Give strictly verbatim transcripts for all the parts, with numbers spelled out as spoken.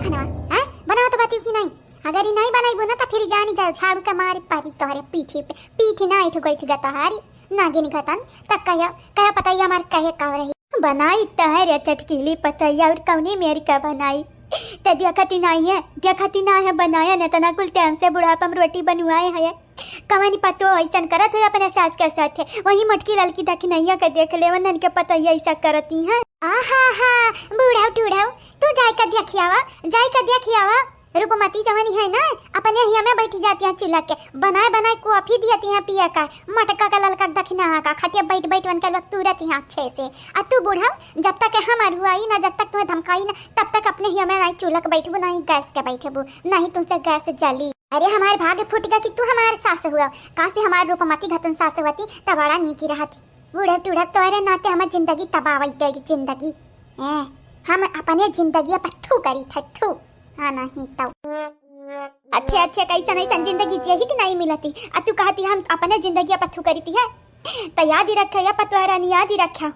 खनवा, हैं? बनावत बाटिउ कि नाहीं? अगर ई नाहीं बनाइबू ना, त फिर जानी जाओ, झाड़ू के मारे परी तोहरे पीठी पे। पीठी ना इठ गइठ गा तोहारी, नागिन गतन। त कहिया, कहिया पतोहिया हमार कहे का रही? बनाई तहरे चटकीली पतोहिया, और कौनी मेरी का बनाई? त देखती नाहीं है, देखती ना है बनाया न, तना कुल टाइम से बुढ़ापा में रोटी बनवाए है। कवनी पतो ऐसन करत है अपने सास के साथे, वही मोटकी ललकी दखिनैया के देख ले, वनन के पतोहिया ऐसा करती है। आहा हा, बूढ़ऊ टूढ़ऊ, तू जाई के देखियावा, जाई के देखियावा। रूपमती जवनी है ना, अपने हिया में बैठी जाती है चूल्हा के, बनाए बनाए कॉफी दियती है पिए का, मटका का ललका दखिना का, खटिया बैठ बैठ वन के लोग तुरत यहाँ अच्छे से। आ तू बूढ़ऊ, जब तक हमार हुआई ना, जब तक तुम्हें धमकाई ना, तब तक अपने हिया में नाहीं चूल्हा के बैठबू, नाहीं गैस के बैठबू, नाहीं तुमसे गैस जली। अरे हमार भाग फूट गया कि तू हमार सास हुआ, कासे हमार रूपमती घतन सास हुआती, त बड़ा नीकी रहती। बूढ़े टूढ़े तोहरे नाते हमार जिंदगी तबाह वई गई जिंदगी। ए, हम अपने जिंदगी पर थू करी थे, थू। हाँ, नहीं तो। अच्छे, अच्छे, कैसन ऐसन जिंदगी जियही कि नाहीं मिलती। आ तू कहती हम अपने जिंदगी पर थू करी थी है। त याद ही रखे या पतोहरानी, याद ही रखे।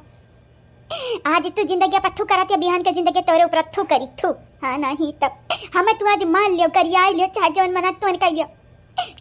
आज तू जिंदगी पर थू करत या बिहान के जिंदगी तोरे ऊपर थू करी थू। हाँ, नहीं तो। हमें तू आज मान लियो, गरियाई लियो, चाहे जौन मना तोन कह लियो।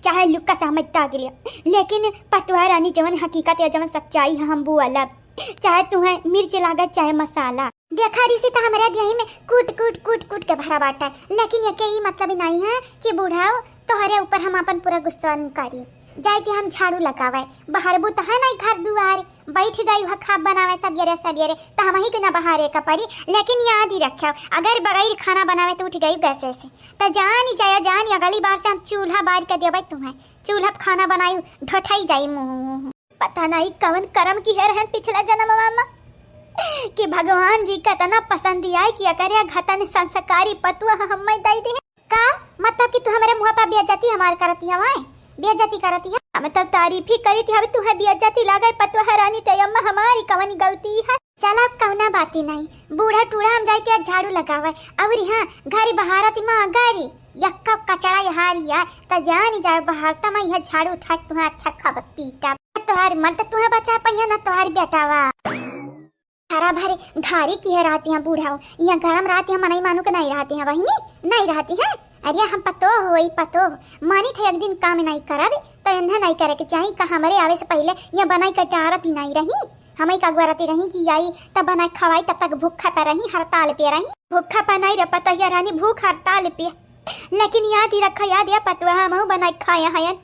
चाहे लुक्का से हमें दाग लियो। लेकिन पतोहरानी जवन हकीकत या जवन सच्चाई है हम बोलब। चाहे तुम्हें मिर्च लागत चाहे मसाला। देखा ऋषि त हमरे देही में कूट, कूट, कूट, कूट के भरा बाटा। लेकिन एके ई मतलब नाहीं है कि बूढ़ऊ तोहरे ऊपर हम अपन पूरा गुस्सा करी। जाई के हम झाड़ू लगावे, बहरबू त है नाहीं घर दुआर, बैठ गई ह खाब बनावे सबेरे सबेरे, त हमही के ना बहारे का परी। लेकिन याद ही रखियो, अगर बगैर खाना बनावे त उठ गई गैसे से, त जानी जाया जानी, अगली बार से हम चूल्हा बार के देबै तुम्हें, चूल्हा पे खाना बनाई ढोठाई जाई मुँह। पता नाहीं कवन करम किहे रहन पिछला जनमवा मा कि भगवान जी का इतना पसंद आए कि अगर या घतन संस्कारी पतुआ हमें दे दे। का मतलब कि तू हमरे मुँह पर बेइज्जती हमार करती हवाए? बेइज्जती करती है? हम तो तारीफ ही करी थी, अब तुहे बेइज्जती लागे पतोहरानी ते अम्मा हमारी कवन गलती है? चला कौना बाती नाहीं, बूढ़ा टूढ़ा हम जाई के झाड़ू लगावे। और यहाँ घरी बहारत मा गरी यक्का कचड़ा यहारी है, त जानी जाए बहारता मा यह झाड़ू उठा के तुहे अच्छा खाबत पीटा। तोहार मर्द तुहे बचा पहिया ना तोहार बेटावा। हरा भरे घारी किहे रहती हैं बूढ़ाऊ, यहाँ गरम रहती हैं, मनई मानू के नाहीं रहती हैं बहिनी, नाहीं रहती हैं। अरे हम पतोह होई पतोह, मानी थे एक दिन काम नाहीं करब, त इन्हें नाहीं करे के चाही। का हमरे आवे से पहिले यहाँ बनाई के डारत ही नाहीं रही, हमई का गुरती रही कि आई तब बनाई खवाई, तब तक भूखा पे रही, हड़ताल पे रही। भूखा पे नाहीं रे पतोहिया रानी, भूख हड़ताल पे। लेकिन याद ही रखा, याद या पतोह हमहू बनाई खाए हयन।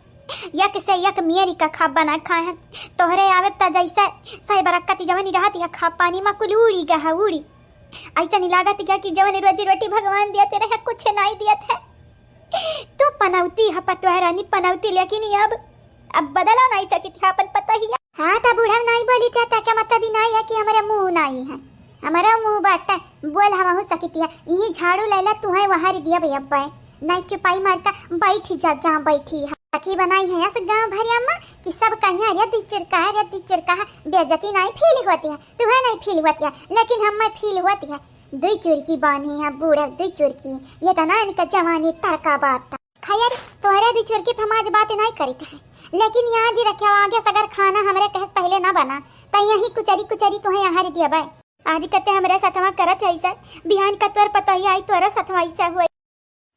यक से यक मेरी का खाब बना खाए हैं। तोहरे आवे त जैसे सही बरकत जवन रहत या खाब पानी मा कुल उड़ी गहा उड़ी। ऐसा नहीं लागत क्या कि जवन रोजी रोटी भगवान दियत रहे, कुछ नाहीं दियत है। तू पनौती है पतोह रानी, पनौती, लेकिन ये अब, अब बदला नाहीं सकित है अपन पतोहिया। हाँ, त बूढ़ा नाहीं बोली थे, त का मतलब ही नाहीं है कि हमरे मुँह नाहीं है, हमरे मुँह बाटे, बोल हमहू सकित है। यही झाड़ू लैला तुहे वहारी दिया भैया। नाहीं चुपाई मार का बैठी जा, जहाँ बैठी है। सखी बनाई है यस गाँव भरिया मा कि सब कहिया, "अरे दुई चुरका है, अरे दुई चुरका है।" बेइज्जती नाहीं फील होती है, तुहे नाहीं फील होती है, लेकिन हमें फील होती है। दुई चुरकी बानी है बूढ़ा, दुई चुरकी, ये तना इनका जवानी तड़का बाटा। खैर, तोहरे दुई चुरकी पे हम आज बात नाहीं करित है, लेकिन याद ही रखियो, आगे से अगर खाना हमरे कहे से पहिले ना बना, त यही कुचरी कुचरी तुहे यहाँ देबे। आज कते हमरे सथवा करत है ऐसे, बिहान का तोर पतोहिया आई तोरे सथवा ऐसे हुए।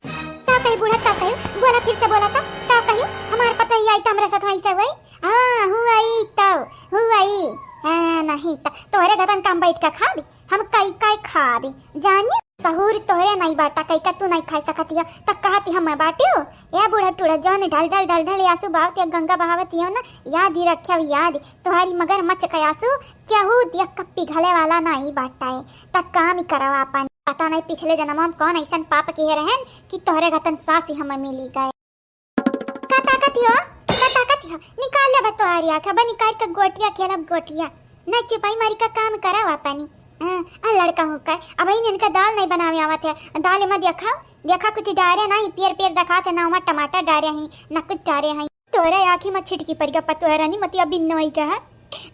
का कही बूढ़ा, का कही? बोला, फिर से बोला तो, का कही? हमार पतोहिया आई त हमरे साथ ऐसे हुई? हाँ, हुई तो, हुई। हाँ, नहीं त तोहरे घरन काम बैठ के खाबी, हम कई कई खाबी, जानिए। सहूर तोहरे नहीं बाटा, कई का तू नहीं खाई सकती हो, त कहती हम बाटियो। ए बूढ़ा टूढ़ा, जौन ढल ढल ढल ढल आंसू बहावती हो, गंगा बहावती हो ना, याद ही रखियो, याद। तोहरी मगरमच्छ का आंसू केहू दिया कप्पी घले वाला नाहीं बाटे, त काम ही करवा अपन। पता नहीं पिछले जन्म में कौन ऐसन पाप किहे रहन कि तोहरे घतन सास ही हमें मिली गए। का ताकत हो? का ताकत हो? निकाल ले बा तोहारी आँख, अब निकाल के गोटिया खेलब गोटिया। न चुपाई मारी का काम करवा अपन। हाँ, आ लड़का हूँ का, अब ही इनका दाल नहीं बनावे आवत है, दाल में देखा, देखा कुछ डारे नहीं, पियर पियर दिखात है, ना ओमा टमाटर डारे हैं, ना कुछ डारे हैं। तोहरे आँखी में छिटकी पड़ गया पतोह रानी, मतिया बिन्नोई का है।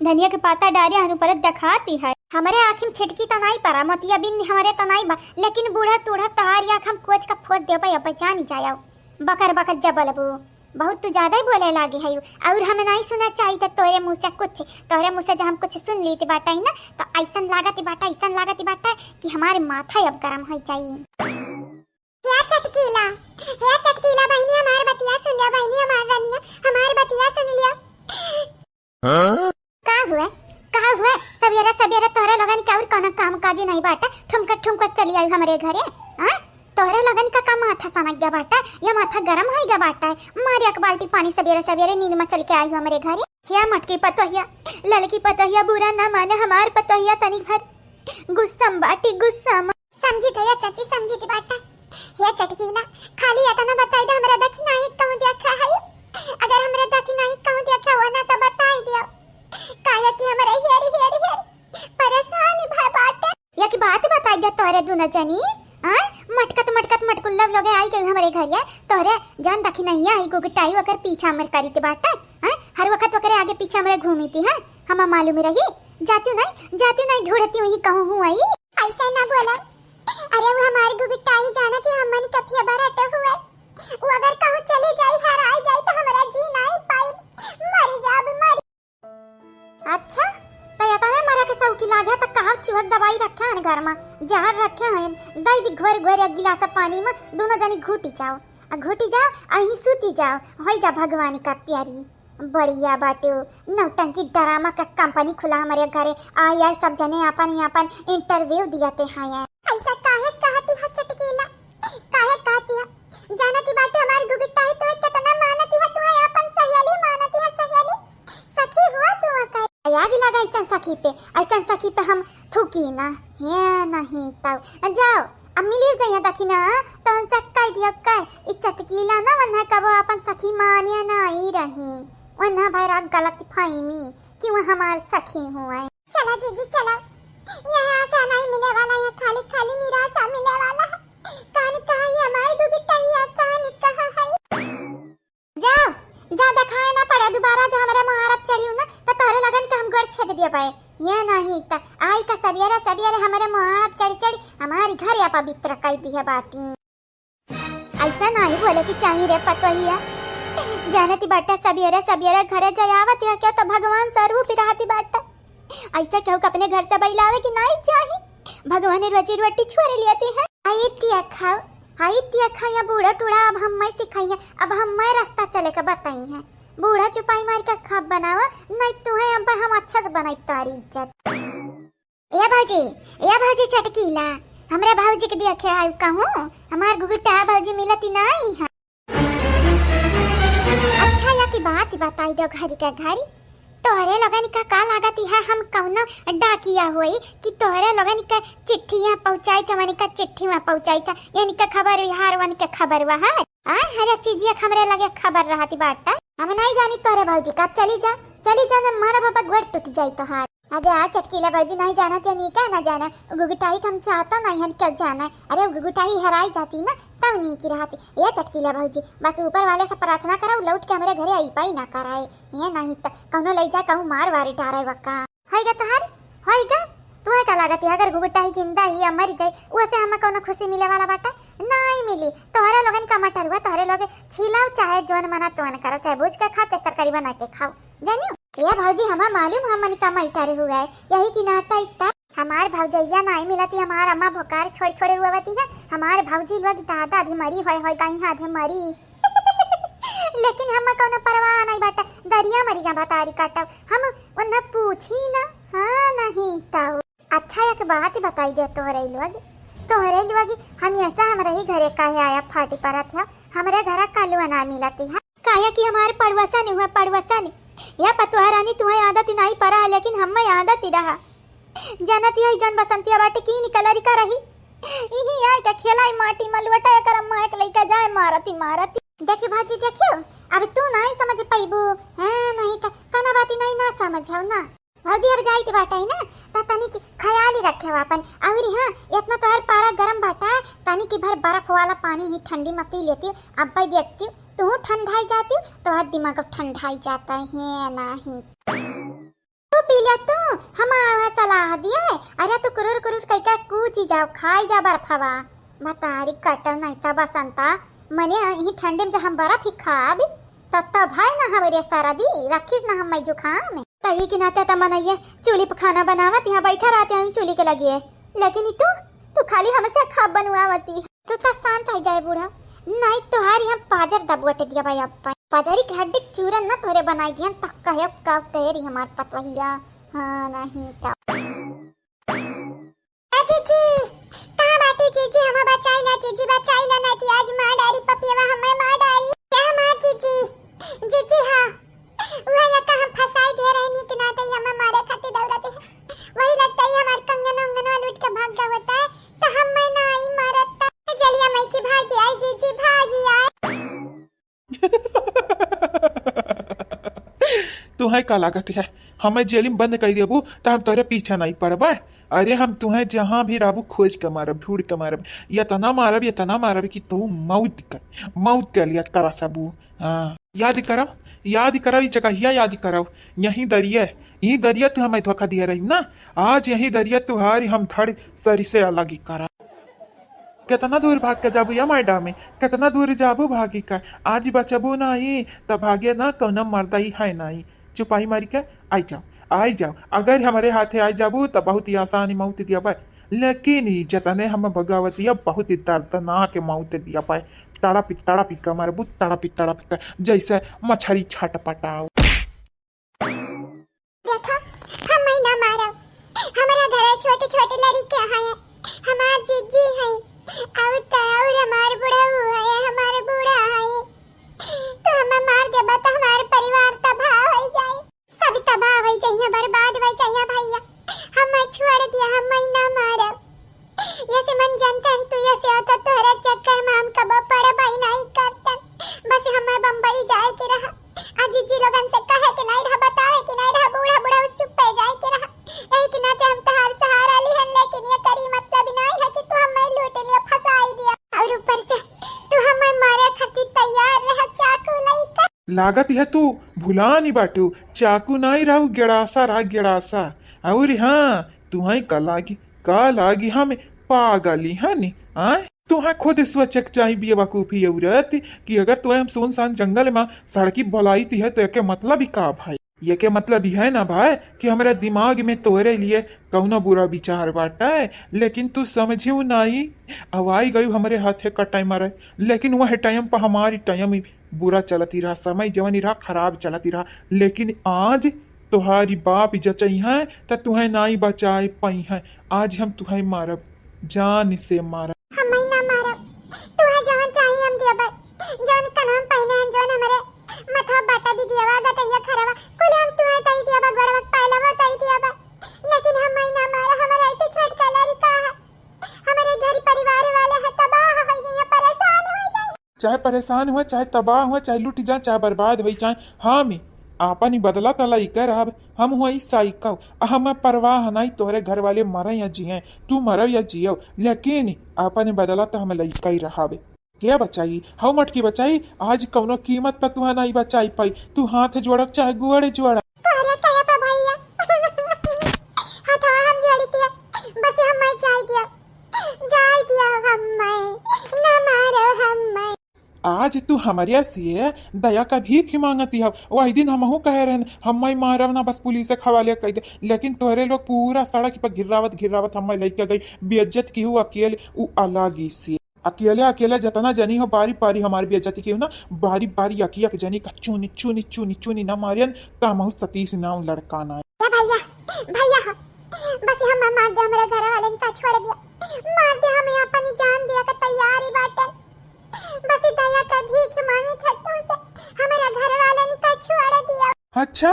धनिया के पाता डारे हनु परत दिखाती है। हमरे आँखी में छिटकी तो नहीं पड़ा, मोतिया बिन हमरे तो नहीं बा, लेकिन बूढ़ा टूढ़ा तोहार आँख हम कोच का फोड़ देबे, अब जानी जायो। बकर बकर जबलबू, बहुत तू ज्यादा ही बोले लागी है। और हम नहीं सुना चाहिए तो तोहरे मुँह से कुछ, तोहरे मुँह से जब हम कुछ सुन ली थी बाटा ही ना, तो ऐसन लागत बाटा, ऐसन लागत बाटा कि हमारे माथा अब गरम हो जाई। चटकीला, हे चटकीला बहिनी, हमार बतिया सुन लिया बहिनी, हमार रनिया, हमार बतिया सुन लिया। हाँ? का हुआ, का हुआ? सबेरे सबेरे तोहरे लोगन के और कौनो काम काज नहीं बाटे, ठुमकत ठुमकत चली आई हमरे घरे। हाँ, तोहरे लोगन का का माथा सनक गया बाटे, या माथा गरम होई गया बाटे? मार एक बाल्टी पानी सबेरे सबेरे नींद में चल के आई हमरे घरे। हे मटकी पतोहिया, ललकी पतोहिया, बुरा ना माने, हमार पतोहिया तनिक भर गुस्सा में बाटी, गुस्सा में। समझी थे या चाची, समझी थी बाटा। हे चटकीला, खाली इतना बताई दे, हमरा दखिनाही कहूँ देखा है? अगर हमरा दखिनाही कहूँ देखा हुआ ना तो बताई दियो, काहे कि हमरा हेर हेर हेर परेशान भय बाटे। एक बात बताई दे तोहरे दुनो जनी, आय, मटकत मटकत मटकुल्लब लोगे आई गई हमरे घरे। तोहरे जान दखिनहिया आई गुगटाई ओकर पीछा हमर करीत बाटे, आय, हर वक्त ओकरे आगे पीछे हमरे घूमी थी, हाँ, हमा मालूम रही। जाती नहीं, जाती नहीं, ढूंढती हुई कहूँ हूँ आई। ऐसा ना बोला, अरे वो हमार गुगटाई जानत ही हमनी का फेवर हटे हुए, वो अगर कहूँ चली जाई, हराई जाई तो हमरा जी नहीं पाई, मरी जाब, मरी। अच्छा, तो इतने मरे के शौकी लागे तो कहाँ चुहक दवाई रखे हैं घर में, जहर रखे हैं, दई दी घोर घोर एक गिलास पानी में, दुनो जनी घूटी जाओ, आ घूटी जाओ, अहीं सूती जाओ, होई जा भगवान का प्यारी। बढ़िया बाटे, नौटंकी ड्रामा का कंपनी खुला हमरे घरे, आई आई सब जने अपन अपन इंटरव्यू दियाते हैं। ऐसा काहे कहती है चटकीला, काहे कहती है? जानती बाटे हमार गुगुटाई तो कितना मानती है, तुम्हें अपन सहेली मानती है, सहेली, सखी हुआ तू का। आग लगा ऐसन सखी पे, ऐसन सखी पे हम थूकी ना, हे नहीं तब। जाओ, अब मिली जाइए दखिना, तो उनसे कह दियो कह, ई चटकीला ना वन्हा कबो अपन सखी मानिया ना आई रही, वन्हा भैरा गलत फहमी कि वो हमार सखी हुए। चला जीजी चला, यहाँ आशा नहीं मिले वाला, यहाँ खाली खाली निराशा मिले वाला है। कहानी कहाँ है हमारी गुगुटाई, कहानी कहाँ है? जाओ, जा देखाए ना पड़े दोबारा, जो हमरे मुहारब चढ़ी ना, तो तोहरे लगन के हम गोड़ छेद दिए पाए। ये नहीं तो आई का सबियरे सबियरे हमरे मुहारब चढ़ी चढ़ी हमारी घर अपवित्र कर दिए बाटी। ऐसा नहीं बोले कि चाहिए रे पतोहिया, जानती बाटा सबियरे सबियरे घरे जयावत है क्या तो भगवान स्वरूप ही रहती बाटा। ऐसा केहू के अपने घर से बैलावे की नहीं चाही। भगवान रोजी रोटी छोड़ लेती है। आई तिया खाओ, आई तिया खाइया बूढ़ा टूढ़ा, अब हम मैं सिखाइया, अब हम मैं रास्ता चले के बताई है। बूढ़ा चुपाई मार के खाब बनावा, नहीं तुम्हें अब हम अच्छा से बनाई तारी इज्जत। ए भौजी, ए भौजी चटकीला, हमरा भौजी के देखे आयु कहूँ, हमार गुगुटा भौजी मिलती नहीं है। अच्छा, या की बात बताई दो घरी का घरी। तोहरे लोगन का का लागत है, हम कौनो डाकिया होई कि तोहरे लोगन का चिट्ठी यहाँ पहुँचाई था, वनी का चिट्ठी वहाँ पहुँचाई था, यानी का खबर बिहार वन के खबर वहाँ। आ, हर एक चीज एक हमरे लगे खबर रहती बाटा। हम नहीं जानी तोहरे भौजी का। चली जा, चली जा, न मारा बाबा गोड़ टूट जाई तोहार। अरे आ चटकीला भौजी नहीं जानत या नी का ना जाना, गुगुटाई के हम चाहता नहीं हन क्यों जाना। अरे गुगुटाई हराई जाती ना तब नी की रहती। ए चटकीला भौजी, बस ऊपर वाले से प्रार्थना करो, लौट के हमरे घरे आई पाई ना कराए। ये नहीं तो कौनो ले जा कहूँ मार वारी डारे वक्का। होइगा तोहार, होइगा। तुहे का लागत है अगर गुगुटाई जिंदा ही या मर जाई, उसे हमें कौनो खुशी मिले वाला बाटा? नहीं मिली। तोहरे लोगन का मटर हुआ, तोहरे लोग छीलाओ चाहे जोन मना तोन करो, चाहे भूज के खाओ चाहे तरकारी बना के खाओ। जानियो? ए भौजी, हमा मालूम हमन का मटर हुआ है, यही की नाता इतना। हमार भौजैया नाई मिलती, हमार अम्मा भोकार छोड़ छोड़े हुआ बती है। हमार भौजी लोग दादा आधे मरी होय होय गई है, आधे मरी। लेकिन हम कौनो परवाह नहीं बाटा, दरिया मरी जा बतारी काटब, हम उन्हें पूछी ना। हाँ नहीं तो। अच्छा एक बात बताई दे तोहरे लोग, तोहरे लोग हम ऐसा हमरा ही घरे काहे आया फाटी परत है, हमरे घरा कालुआ ना मिलती है। काहे कि हमारे पड़वसन हुआ, पड़वसन। या पतोह रानी, तुम्हें आदत नहीं पड़ा है, लेकिन हमें आदत ही रहा। जनत यही जन बसंतिया बाटे की निकलरी का रही। इही आय के खेलाई माटी में लुटा कर अम्मा एक लइका जाए मारती, मारती। देखी भौजी, देखियो, अब तू नहीं समझ पाइबू। हाँ, नहीं तो कना बाती नहीं ना समझो ना। भौजी, अब जाइत बाटे ना, त तनी की ख्याल ही रखे अपन। अउरी हाँ, इतना तोहर पारा गरम बाटे, तनी की भर बर्फ वाला पानी ही ठंडी में पी लेती, अब भाई देखती, तू ठंडाई जाती, तोहर दिमाग ठंडाई जाता है नहीं। तू पी ले तू, हम आवा सलाह दिए। अरे तू कुरुर कुरुर कइका कूची जाओ, खाई जा बर्फवा। बतारी कटल नहीं त बसंता, मने यही ठंडी में जो हम बर्फ ही खाब, त तब है ना हमरे सरदी, रखीस ना हम जुकाम। तही के नाते त मनइये चूल्ही पे खाना बनावत, यहाँ बैठा रहते हैं चूल्ही के लगिए। लेकिन ई तू, तू खाली हमसे खाब बनवावती। तू तो शांत हो जाए बूढ़ा, नहीं तोहारी हम पाजर दबोट दिया भाई। अब पाजरी के हड्डी के चूरन न तोहरे बनाई दिहन, तक कहे का कह रही हमार पतवहिया। हाँ, नहीं तो। ए जीजी, कहाँ बाटी जीजी? हमें बचाई ला जीजी, बचाई ला, नहीं तो आज मार डारी पपियवा, हमें मार डारी। क्या माँ जीजी? जीजी हाँ, वह यका हम फंसाई दे रहे नी कि ना, तो हमें मारे खातिर दौड़त है। वही लगता है हमार कंगन उंगन वाला उठ के भाग गया होता है, तो हम मैं ना आई मारत था। जलिया मैं की भागी आई जीजी, भागी आई। तुहैं का लागत है, हमें जेल में बंद कर देबू तो हम तोरे पीछे नहीं पड़बे? अरे हम तुहैं जहाँ भी रहबू खोज के मारब, ढूंढ के मारब, इतना मारब, इतना मारब कि तू मौत कर, मौत कर लिया करा सबू। हाँ, याद करब, याद करब, ई जगहिया याद करब। यही दरिया, यही दरिया तू हमें धोखा दिया रही ना, आज यही दरिया तुहारी हम धड़ सरी से अलग ही करब। कितना दूर भाग के जाबू या मैडम, कितना दूर जाबू भागी का? आज बचबू नहीं, त भागे ना कौनो मर्दाई है नहीं। चुपाई मारी के आई जाओ, आई जाओ। अगर हमरे हाथे आई जाबू त बहुत ही आसान मौत दिया भाई, लेकिन ई जतने हम भगावत दिया बहुत ही दर्दनाक मौत दिया भाई। तड़पी तड़पी के मरबू, तड़पी तड़पी के, जैसे मछरी छटपटाओ। देखा, हम मैं ना मारब। हमरा घरे छोटे छोटे लड़के हैं, हमार जीजी है, और तो और हमार बुढ़ऊ है, हमार बूढ़ा है। तो हमें मार देबा तो हमार परिवार तबाह हो जाए, सब तबाह हो जाइए, बर्बाद हो जाइए भैया। हम छोड़ दिया, हम मैं ना मारब। यसे मन जानतन तू यसे होता, तोहरा चक्कर में हम कबो पड़बई नहीं करतन। बस हमें बम्बई जाए के रहा, आ जीजी लोगन से कहे के नहीं रहा, बतावे के नहीं रहा, बूढ़ा बूढ़ा चुप्पे जाए के रहा। यही के नाते हम तहार सहारा लिहन, लेकिन ये करी मतलब ही नहीं है कि तू हमें लूट लिया, फंसाई दिया, और ऊपर से तू हमें मारे खातिर तैयार रहा चाकू लेकर। लागत है तू भुला नहीं बाटू, चाकू नहीं रहू, गेड़ासा रहा, गेड़ासा। और हाँ, तुहैं का लागी, का लागी, हम पागल ही हनी, आय? तुहैं खुद सोचे के चाही बेवकूफी औरत कि अगर तुहैं हम सुनसान जंगल में सड़की बोलाई ती है तो एके मतलब ही का भाई? एके मतलब ही है ना भाई कि हमरा दिमाग में तोरे लिए कौनो बुरा विचार बाटे, लेकिन तू समझियो नाई। अब आई गयू हमरे हाथे कटाई मारे, लेकिन वह टाइम पर हमारी टाइम ही बुरा चलती रहा, समय जवन ही रहा खराब चलती रहा, लेकिन आज तोहारी बाप जचई हैं त तुहैं नाई बचाए पई हैं। आज हम तुहैं मारब, जान से मारब। हम ही ना मारब, तुहैं जवन चाही हम देबै, जवन कनवा में पहिने हैं, जवन हमरे मथवा बाटा भी दियावा, गटैया खरवा, कुल हम तुहैं तई देबै, गोड़वा के पायलवा तई देबै, लेकिन हम ही ना मारब। हमरे एक ठो छोटका लड़का है, हमरे घर परिवार वाले हैं, तबाह हो जाइए, परेशान हो जाइए। चाहे परेशान हुआ, चाहे तबाह हुआ, चाहे लुट जा, चाहे बर्बाद हो जाए, हम आपन ही बदला त लइके रहब। हम हुआ ई साइको, आ हमें परवाह नहीं तोहरे घर वाले मरे या जिए, तू मरो या जियो, लेकिन आपन ही बदला त हम लइके ही रहब। के बचाई? हऊ मटकी बचाई? आज कौनो कीमत पर तुहा नहीं बचाई पाई। तू हाथ जोड़ब चाहे गोड़ जोड़ब। तोहरे कहे पर भैया, हथवा हम जोड़ी दिया, बस हम मैं जाई दिया, जाई दिया हम मैं, ना मारो हम मैं। आज तू हमरे से दया का भीख मांगती हव। वही दिन हमहू कहे रहन, हम मैं मारब ना, बस पुलिस के हवाले कर दे। लेकिन तोहरे लोग पूरा सड़क पर घिर्रावत घिर्रावत हम मैं लेके गई, बेइज्जत की हूँ अकेले, उ अलग ही से। अकेले अकेले जतना जनी हो बारी बारी हमार बेइज्जती की हो ना, बारी बारी यक यक जनी का चुनी चुनी चुनी चुनी ना मारियन, त हमहू सतीश नाम लड़का ना। ए भैया, भैया हो, बस हम मार दे, हमरे घर वाले का छोड़ दिया, मार दे, हमें अपन जान दिया का तैयारी बाटन, बस दया का भीख मांगी थे तुमसे, हमारे घर वाले का छोड़ दिया। अच्छा।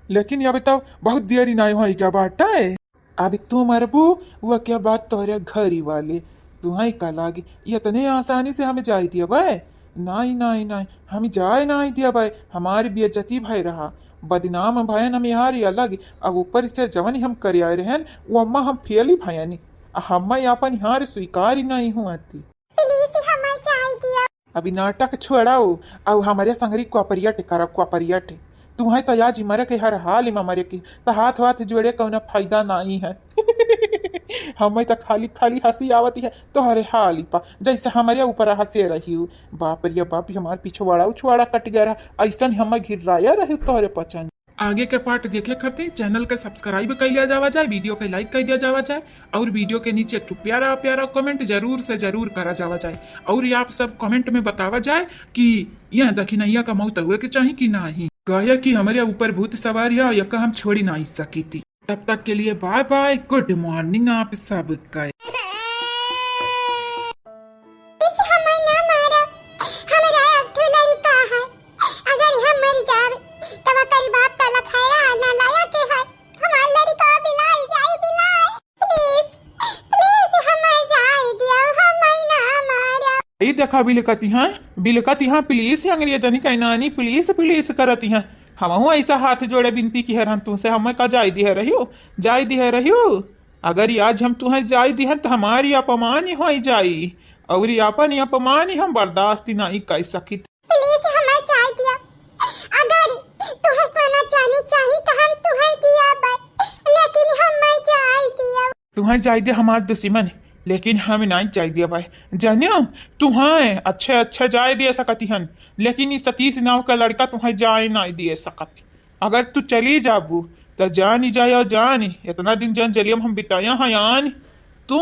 लेकिन अभी तो बहुत देरी नहीं होई क्या बाटे। अब तू मरबू, वो क्या बात तोहरे घरी वाले, तुहई का लागी, इतने आसानी से हमें जाई दिया भाई? नहीं, नहीं, नहीं, हम जाए नहीं दिया भाई, हमारी बेइज्जती भय रहा, बदनाम भयन हम यार अलग, अब ऊपर से जवन हम कर आए रहन, वो अम्मा हम फेल ही भयनी, हम अपन हार स्वीकार ही नहीं हुआ थी। प्लीज हमें जाए दिया। अभी नाटक छोड़ाओ, अब हमारे संगरी cooperate करा, cooperate। तुहई तो आज मरे के हर हाल में मरे के, तो हाथ हाथ जोड़े कौनो फायदा नहीं है। हमें तो खाली खाली हंसी आवती है तोहरे हाल ही पा, जैसे हमारे ऊपर हंसे रही हो। बाप रे बाप, हमार पिछवाड़ा उछवाड़ा कट गया रहा, ऐसा हमें घिर्राया रही तोहरे पचन। आगे के part देखे खातिर channel के subscribe कर लिया जावा जाए, video के like कर दिया जावा जाए और video के नीचे एक ठो प्यारा प्यारा comment जरूर से जरूर करा जावा जाए। और ये आप सब comment में बतावा जाए कि यह दखिनैया का मौत हुए के चाही कि नाही, काहे कि हमरे ऊपर भूत सवार है, यका हम छोड़ी नाही सकी थी। तब तक के लिए bye bye, good morning आप सबका। इस हमें ना मारा, हमरा एक ठो लड़का है, अगर हम मर जाब, तब ओकरी बाप त लखैरा ना लायक है, हमार लड़का बिलाइ जाई, बिलाइ। Please, please, हमें जाए दियो, हमें ना मारा। ई देखा बिलकती हैं, बिलकती हैं, please, अंग्रेजनी का नानी, please, please करती हैं। हमहू ऐसा हाथ जोड़े बिनती किहे रहन तुहसे, हमें का जाए दिहे रहियो, जाए दिहे रहियो। अगर आज हम तुहें जाए दिहन, त हमारी अपमान होइ जाई, और ई अपन अपमान हम बर्दाश्त नाही कर सकित। Please, हमें जाए दिया। अगर तुहे सोना चांदी चाही, त हम तुहे दिया बा, लेकिन हमें जाए दिया। तुहें जाए दे हमार दुश्मन, लेकिन हम नाही जाए दिया भाई। जानियो, तुहें अच्छे अच्छे जाए दे सकती हन, लेकिन ई सतीश नाव का लड़का तुहें जाए नाही दे सकत। अगर तू चली जाबू, त जानी जाए और जानी, इतना दिन जौन जेलिया में हम बिताया है यान, तू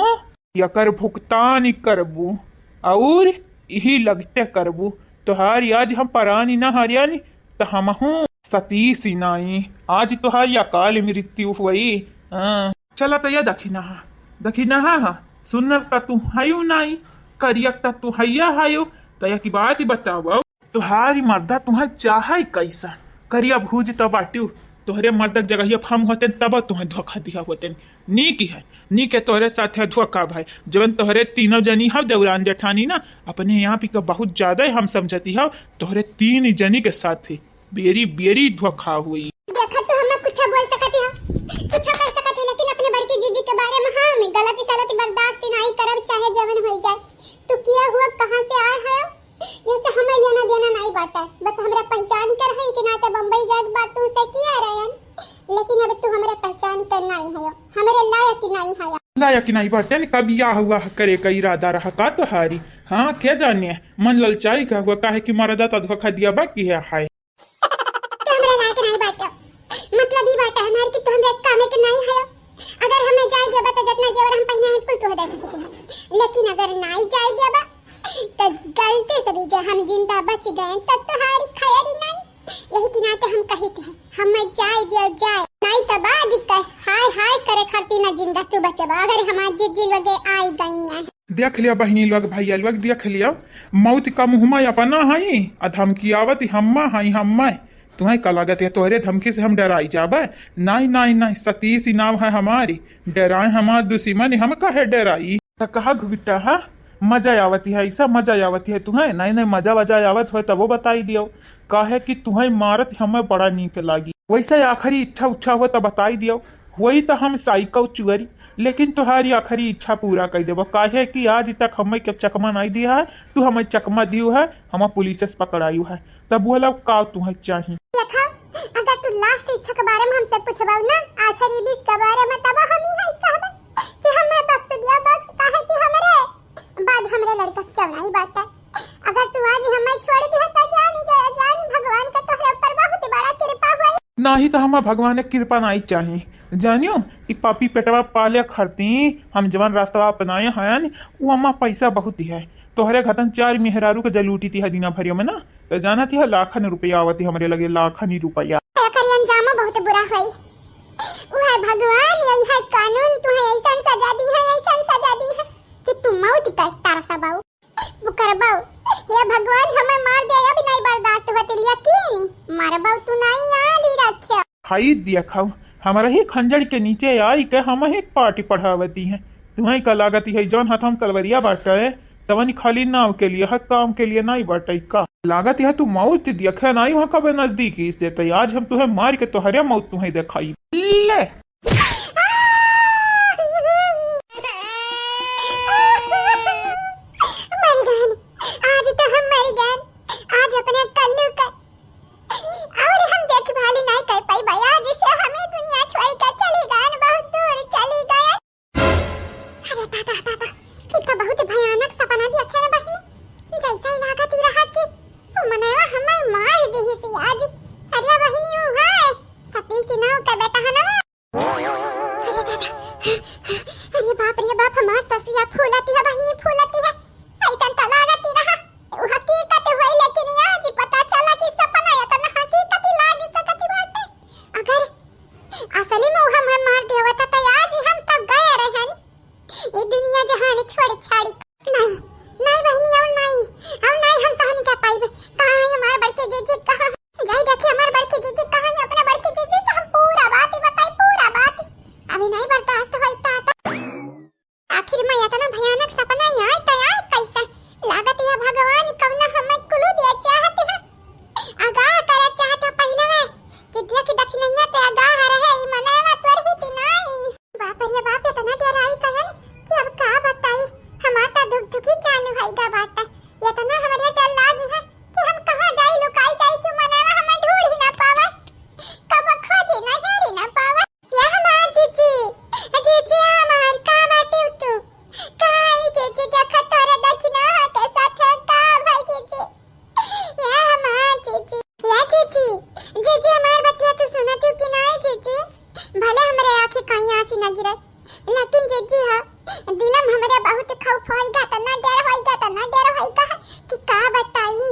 यकर भुगतान करबू, और यही लगते करबू। तोहार आज हम परानी ना हरियानी, त हमहू सतीश ही नाई, आज तोहार अकाल मृत्यु हुई। हाँ। चला त या दखिनहा, दखिनहा हा, सुनर त तू हयू नाई, करियक त तू हैया हयो, त या की बात बतावा। तोहारी मर्दा तुहें चाहे कैसा, करिया भूज त बाटू, तोहरे मर्दक जगहिया हम होतेन तब तुहें धोखा दिया होतेन। नीक है, नीक है तोहरे साथ है धोखा भाई, जवन तोहरे तीनों जनी हव देवरान जेठानी ना, अपने आप ही का बहुत ज्यादा हम समझती हव, तोहरे तीन जनी के साथ है बेरी बेरी धोखा हुई। देखा तू हमें कुछ बोल सकती हो, कुछ कर सकती हो, लेकिन अपने बड़की जीजी के बारे में हम गलती सलती बर्दाश्त नहीं करब, चाहे जवन हो जाए। तू किया हुआ कहाँ से आए है? जैसे हमें लेना देना नहीं बाटे, बस हमरा पहचान कर है कि नाते बम्बई जाए के बाद तू से किया रहन, लेकिन अब तू हमरा पहचान कर नहीं है, हमरे लायक ही नहीं है। लायक ही नहीं बाटे, कब या हुआ करे का इरादा रहा का तोहारी? हाँ, क्या जाने, मन ललचाई का हुआ, काहे कि मरदा त धोखा दिया बा कि है, हाय। तो हमरा लायक नहीं बाटे, मतलब ई बाटे हमार कि तू हमरा कामे के नहीं है। अगर हमें जाए देबा तो जितना जेवर हम पहने हैं कुल तोहे दे सकती है, लेकिन अगर नहीं जाए देबा तो गलती से भी जे हम जिंदा बच गए तो तुम्हारी खैर ही नहीं। यही के नाते हम कहित हैं, हमें जाए दियो जाए, नहीं तो बाद कह हाय हाय करे खातिर ना जिंदा तू बचबा, अगर हमार जीजी लगे आई गई हैं। देख लिया बहिनी लोग, भैया लोग, देख लिया, मौत का मुँह में अपना हई, आ धमकी आवत ही हम्मा हई, हम्मा। तुहें का लागत है, तोहरे धमकी से हम डराई जाबे? नहीं, नहीं, नहीं, सतीश ही नाम है हमारी, डराए हमार दुश्मन, हम काहे डराई? त कहा घुघटा है, मजा आवत है, ऐसा मजा आवत है तुहें? नहीं, नहीं, मजा वजा आवत हो तबो बताई दियो, काहे कि तुहें मारत हमें बड़ा नीक लागी। वैसे आखिरी इच्छा उच्छा हो त बताई दियो, वही त हम साइको चुअरी, लेकिन तोहारी आखिरी इच्छा पूरा कर देबो, काहे कि आज तक हमें के चकमा नहीं दिया है, तू हमें चकमा दियो है, हमें पुलिस से पकड़ायु है। तब बोला का तुहें चाही? देखा, अगर तू last इच्छा के बारे में हमसे पूछबा ना, आखिरी wish के बारे में, तब हम ही है कहबे कि हमें बख्श दिया, बख्श, काहे कि हमरे बाद हमरे लड़का के क्यों नहीं बाटे। अगर तू आज हमें छोड़ दिया तो जानी जाया, जानी भगवान का तोहरे ऊपर बहुत बड़ा कृपा हुई। नाही तो हमें भगवान के कृपा नहीं चाही। जानियो, ई पापी पेटवा पाले खरती हम जवन रास्ता अपनाए हैं, वो अम्मा पैसा बहुत ही है। तोहरे घतन चार मेहरारू के जलूटी ती है दिना भरियो में ना, तो जाना ती है लाखन रुपया आवती हमरे लगे, लाखन ही रुपया। एकर अंजामो बहुत बुरा होई। उहे भगवान, यही है कानून, तुहे ऐसन सजा दी है, ऐसन सजा दी है कि तू मौत का तरसबऊ। बुकरबऊ, हे भगवान, हमें मार दे, अब नहीं बर्दाश्त होती, यकीन मरबऊ तू नहीं याद ही रखे। हाई देखो, हमारा ही खंजर के नीचे आई के हम ही पार्टी पढ़ावती हैं। तुम्हें का लागत है, जौन हाथ हम तलवरिया बाटे, तवन खाली नाव के लिए है, काम के लिए नहीं बाटे का? लागत है तू मौत देखे नहीं वहाँ कबे नजदीक इस देते। आज हम तुहे मार के तोहरे मौत तुहे देखाई। ले। मर गए, आज तो हम मर गए, आज अपने कल्लू का और हम देखभाल नहीं कर पाई भैया, जिसे हमें दुनिया छोड़ कर चली गए, बहुत दूर चली गए। अरे दादा, दादा, ई तो बहुत भयानक सपना देखे रे बहिनी। जैसे ही लागत ही रहा कि वो मनवा हमें मार देही से आज। अरे बहिनी, वो है अरे बाप रे बाप, हमार ससिया फूलती है बहिनी, फूलती है। ऐसन त लागत ही रहा उ हकीकत होई, लेकिन आज पता चला कि सपना इतना हकीकत लाग सकत बाटे। अगर असली में हम मार देवत त आज हम तब गए रहन ई दुनिया जहान छोड़ छाड़ी। नहीं, नहीं बहिनी, और नहीं, और नहीं हम सहन कर पाइब। कहाँ है हमार बड़की जीजी, कहाँ? जाई देखी हमार बड़की जीजी कहाँ है, अपने बड़की जीजी से हम पूरा बात ही बताई, पूरा बात ही। अभी नहीं बर्दाश्त होई ता तो। आखिर में इतना भयानक सपना आए तो आए कैसे? लागत है भगवान कवना हमें कुलू दिया चाहते हैं, आगाह करे चाहते हैं पहले में कि दिया कि दखिनैया ते आगाह रहे, ई मनवा तोर ही ती नहीं। बाप रे बाप, इतना डराई गयन कि अब का बताई, हमार त धुकधुकी चालू होइगा बाटे। इतना हमरे डर लागी है कि हम कहाँ जाई, लुकाई जाई कि मनवा हमें ढूंढ ही ना पावे, कब खोजी ना हेरी ना पावे। या हमार जीजी, जीजी हमार, का बाटे तू? का आई जीजी, देखा तोरे दखिना के साथ है का भाई जीजी? या हमार जीजी, या जीजी, जीजी हमार बतिया तू सुनत हो कि ना जीजी? भले हमरे आँखी कहीं आँसी न गिरे, लेकिन जीजी ह दिलम हमरे बहुत खौफ होइगा, तना डर होइगा, तना डर होइगा कि का बताई।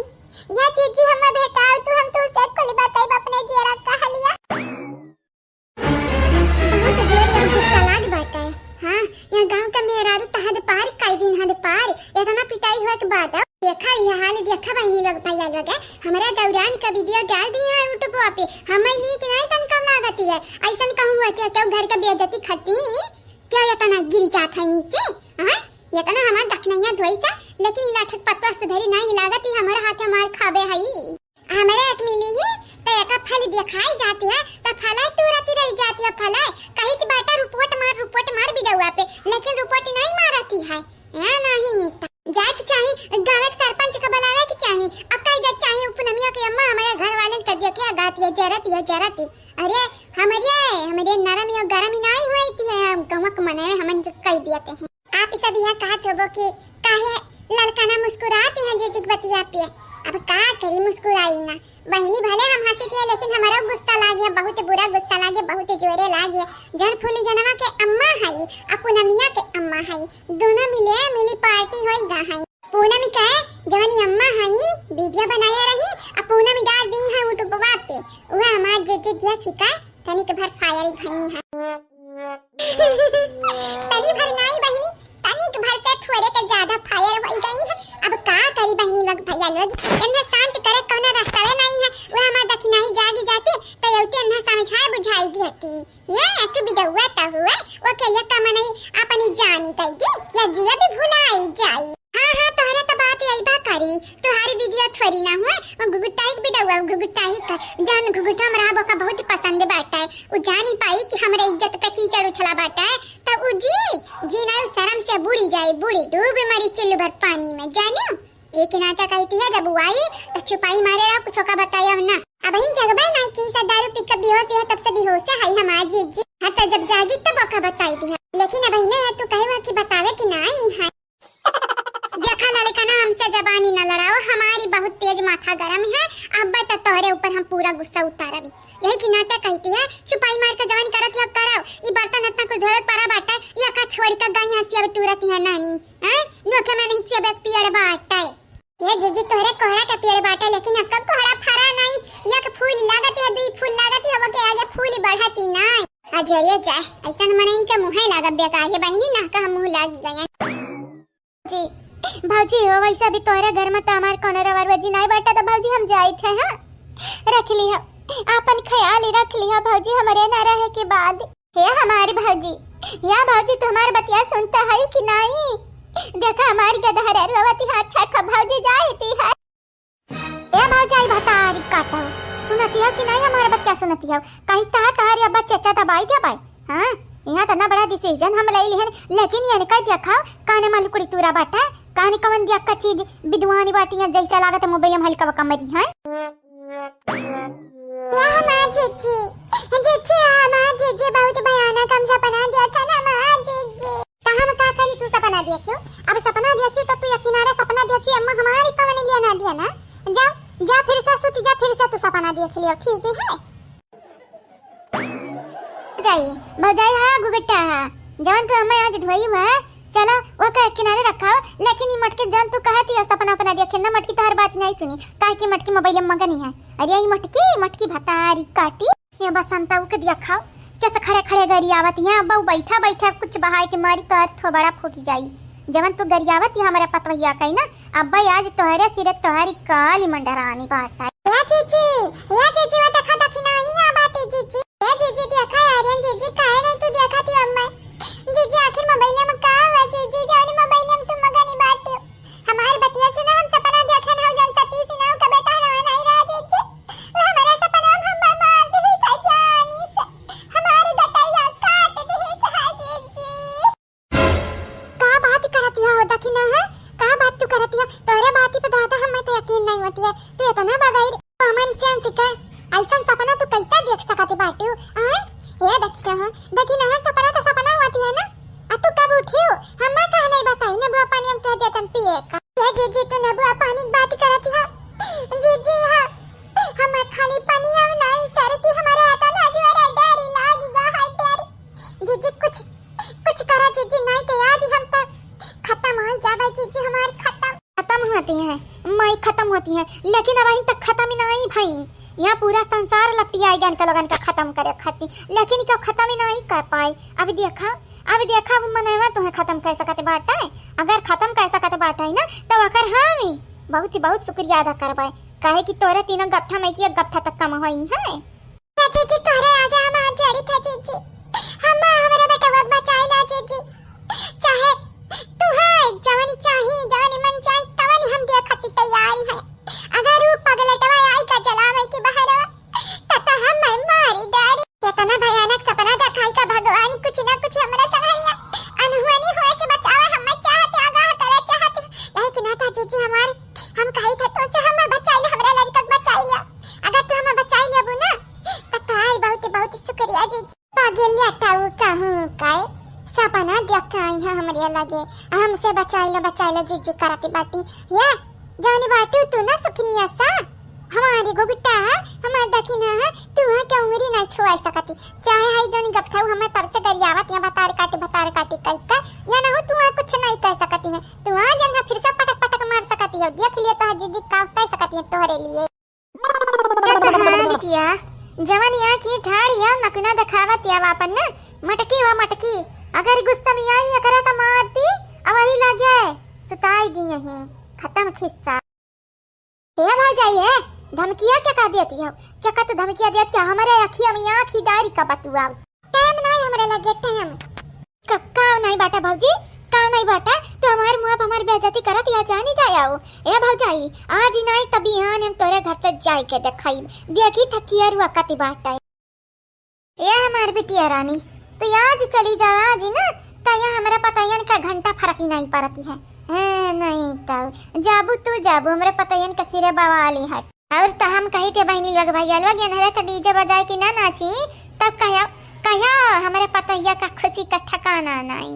या जीजी हमें भेटाओ तू, हम तू से कुल बताइब अपने जियरा का हलिया। बहुत जोर से गुस्सा लाग बाटे। हाँ, यहाँ गाँव का मेहरारू त हद पार, कई दिन हद पार, इतना पिटाई हुआ के बाद। देखा ये हाल, देखा बहिनी लोग, भैया लोग, हमरा दौरान का वीडियो डाल दिया है YouTube पे। हमें नीक नहीं तनिका लागत है, ऐसन कहूँ हुआ क्या, क्यों घर का बेइज्जती खाती, क्या इतना गिर जात है नीचे? हाँ, इतना हमार दखनैया धोई से, लेकिन ई लाठक पतवा सुधरी नहीं लागत, ई हमारे हाथे मार खाबे हई। हमरे एक मिली ही, त एका फल देखाई जाती है, त फलाय तुरती रही जाती है, फलाय कहित बाटा, "रुपवट मार, रुपवट मार बिडौआ पे," लेकिन रुपवट नहीं मारती है। ए नहीं, त जाए के चाही, गाँव के सरपंच का बुलावे के चाही, अब कह दे चाही, "उ पूनमिया के अम्मा हमारे घर वालन के देखे गाती है, जरती है, जरती।" अरे, हमरे, हमरे नरम या गरम ही नहीं हुई थी है, हम गौवा के मनवे हमन के कह दिए थे। आप सब यह कहत होबो कि काहे ललकना मुस्कुरात हैं जीजी के बतिया पे? अब का करी, मुस्कुराई ना। बहिनी, भले हम हंसी थी, लेकिन हमारा गुस्सा लागे, बहुत बुरा गुस्सा लागे, बहुत जोरे लागे। जौन फूलगनवा के अम्मा हई, आ पूनमिया के अम्मा हई, दोनों मिले मिली पार्टी होई गा हई। पूनमी कहे, जौन अम्मा हई, वीडियो बनाया रही, आ पूनमी डाल दी है YouTube पे, वह हमार जीजी दिया छिका, तनिक भर फायर भई है। तनी भर नाई बहिनी, तनिक भर से थोड़े के ज्यादा फायर होई गई है। अब का करी बहिनी लोग, भैया लोग, इन्हें शांत करे कौनो रास्ता नहीं है। वो हमार दखिनाही जागी जाती, तो यौते इन्हें समझाए बुझाई दिहती। ये तू बिडौआ त हुआ, वो के लिए का मनई अपनी जान दे दी, या जिया भी भुलाई जाई। हाँ, हाँ, तोहरे तो बात यही बा करी, तोहारी वीडियो थोड़ी ना हुआ, वो घुघुटाई के बिडौआ, घुघुटाई का, जौन घुघुटा में रहा, ओका बहुत पसंद बाटा है। उ जानी पाई कि हमरे इज्जत पे कीचड़ उछला बाटा है, त उ जी, जी ना, उ शर्म से बूड़ी जाई, बूड़ी, डूब मरी चुल्लू भर पानी में, जानियो? एक नाता कहती है, जब उ आई, त छुपाई मारे रहा, कुछ ओका बताया ना। अब इन जगबे ना की सा दारू पी के बेहोश है, तब से बेहोश है हमार जीजी। हाँ, तो जब जागी, तब ओका बताई दिया। लेकिन अब इन्हें तू कहे हुआ कि बतावे कि नाई है। देखा ललकना, हमसे जबानी न लड़ाओ, हमारी बहुत तेज माथा गरम है। अब त तोहरे ऊपर हम पूरा गुस्सा उतारबी। यही की नाटक कहती है, छुपाई मार के जवानी करत हो, कराओ। ई बर्तन इतना कुल धोवे के पड़ा बाटे, या का छोड़ के गई हंसी अब तुरत है नानी। हैं? नोखे में नहीं से बेक पियड़ बाटे। ये जीजी, तोहरे कोहरा के पियड़ बाटे, लेकिन अब कोहरा फरा नहीं। एक फूल लागत है, दुई फूल लागत है, वो के आगे फूल बढ़ती नहीं। अजय जाए, ऐसन मनइन के मुँहे लागब बेकार है बहिनी, ना का मुँह लागी गए। जी, भौजी हो, वैसे भी तोहरे घर में तो हमार कोनो रवा रोजी नहीं बाटा, तो भौजी हम जाइत है, हाँ? रख ली हो, आपन ख्याल ही रख ली हो भौजी, हमरे ना रहे के बाद। हे हमारी भौजी, या भौजी, तू हमार बतिया सुनता है कि नहीं? देखा हमारी गदहरे रोवती है, अच्छा खा भौजी जाइत है। ए भौजाई भतारी काटो, सुनती हो कि नहीं हमार बतिया सुनती हो? कहीं तहा तहारी अब्बा चचा दबाई क्या बाई? हाँ, यहाँ तो ना बड़ा डिसीजन हम ले लिहन, लेकिन ये इनका देखा, काने मालू कुड़ी तूरा बाटा, काने कवन दिया का चीज विद्वानी बाटी है, जैसे लागत है मोबाइल में हल्का बका मरी है। या हमार जीजी, जीजी, हमार जीजी बहुत भयानक हम सपना देखा ना हमार जीजी। त हम का करी, तू सपना देखियो। अब सपना देखियो त तू एक किनारे सपना देखियो, अम्मा हमारी कवन लिया ना दिया ना। जा, जा फिर से सुत जा, फिर से तू सपना देख लियो, ठीक है? जाई, भौजाई हा घुघुटा हा। जवन तू हमें आज ढोई हुआ है, चलो, ओके किनारे रखाओ, लेकिन ई मटकी जवन तू कहत हिया सपना अपना देखे ना, मटकी तोहर बात नहीं सुनी, काहे कि मटकी मोबाइल में मगन ही है। अरे ई मटकी, मटकी भतारी काटी। ये बसंता के देखाओ, कैसे खड़े खड़े गरियावत हिया, अब्बा बैठा बैठा कुछ बहाए के मारी तोहर थोबड़ा फूट जाई। जवन तू गरियावत हिया हमारे पतवहिया कही ना, अब्बा आज तोहरे सिरे तोहरी काली मंडरानी बाटा। या जीजी, या जीजी, वो देखा दखिनहिया बाटे जीजी। ए जीजी, देखा यार, जीजी, काहे नहीं तू देखा थी अम्मा? जीजी, आखिर मोबाइल में का हुआ जीजी? जानी मोबाइल में तुम मगनी बाटे हो। हमारे बतिया सुना, हम सपना देखे ना, जन सतीश ना का बेटा ना नहीं रहा जीजी। वो हमारा सपना हम मार दी सजानी से। हमारी डटैया काट दी सहा जीजी। का बात करत हिया हो दखिना है? का बात तू करत हिया? तोरे बाती पे दादा हमें तो यकीन नहीं होती है। तू इतना बगैर common sense के ऐसन सपना तू कैसे देख सकत बाटू? आय? ए दखिना है, दखिना है, सपना तो सपना होती है ना? आ तू कब उठी हो? हमें कह नहीं बताई, नेबुआ पानी हम तो देतन पिए का। ए जीजी, तू नेबुआ पानी की बात करत हिया? जीजी हाँ, हमें खाली पानी अब नहीं सर की हमारे आता ना जुआरा डरी लागी गा हाय डरी। जीजी कुछ कुछ करा जीजी, नहीं तो आज हम तो खत्म हो जाबे जीजी, हमार खत्म। खत्म होती है, माई खत्म होती है, लेकिन अब तक खत्म ही नहीं भई। यहाँ पूरा संसार लपटिया गन का लोगन का खत्म करे खाती, लेकिन क्यों खत्म ही नहीं कर पाए। अब देखा, अब देखा, अब मनवा तुहे खत्म कर सकत बाटे। अगर खत्म कर सकत बाटे ना, तो ओकर हम ही बहुत ही बहुत शुक्रिया अदा करबे, काहे कि तोरे तीनों गट्ठा में की एक गट्ठा तक कम होई है। जीजी, तोहरे आगे हम हाथ जोड़ी था जीजी, हम हमारे बेटवा के बचाई ला जीजी, चाहे तू है जवानी चाही, जवानी मन चाही, तवानी हम दिया खातिर तैयार है। अगर वो पगलटवा आई का जलावे की बहरवा, त तो हम मैं मारी डारी। इतना भयानक सपना दिखाई का भगवान, कुछ ना कुछ हमरा संगरिया अनहोनी हुए से बचावे, हम चाहते आगाह करे चाहते, लेकिन ना था जीजी हमार, हम कही थे तो से हमें बचाई ले, हमरा लड़का के बचाई ले। अगर तू हमें बचाई लेबू ना, त तोहार बहुत, बहुत शुक्रिया जीजी। पगलिया टाऊ कहूँ काय सपना देख के आई है हमरे लगे, हमसे बचाई लो, बचाई लो जीजी करती बाटी। ये जौनी बाटी तू ना सुखनिया सा, हमारी गुगटा है, हमार दखिना है, तू है के उंगली नहीं छुआ सकती। चाहे है जौनी गपठाऊ हमें तब से गरियावत या बतार काटी, बतार काटी कह के, या ना हो तू है कुछ नहीं कह सकती है। तू आ जंगा फिर से पटक पटक मार सकती हो। देख लिए तो जीजी का कह सकती है तोहरे लिए। ये तो है बिटिया, जवन यहाँ की ठाड़ या नकुना देखावत या वापन न, मटकी वा मटकी, अगर गुस्सा में आई या करे तो मार दी, अब वही लगे सुताई दी यहीं, खत्म खिस्सा। ए भौजाई, ए धमकिया क्या कह देती हो? क्या कह तू धमकिया देती हो? हमारे अखिया में आँखी डारी का बतुआ। टाइम नहीं हमरे लगे, टाइम। क-, काव नहीं बाटा भौजी, काव नहीं बाटा, तो हमारे मुँह पर हमारी बेइज्जती करत या जानी जाया हो। ए भौजाई, आज ही नहीं तब बिहान हम तोरे घर से जाए के देखाई, देखी थकिया रुआ कति बाटा। ए हमार बिटिया रानी, तू आज चली जावा आज ही ना, त यहाँ हमारे पतैयन का घंटा फरक ही नहीं पड़ती है। हाँ, नहीं तो जाबू तू जाबू, हमारे पतैयन का सिरे बवाली हट। और त हम कही थे बहिनी लोग भैया लोग, एनहरे से डीजे बजाए कि ना नाची, तब कहो, कहो हमरे पतोहिया का खुशी का ठिकाना नाई।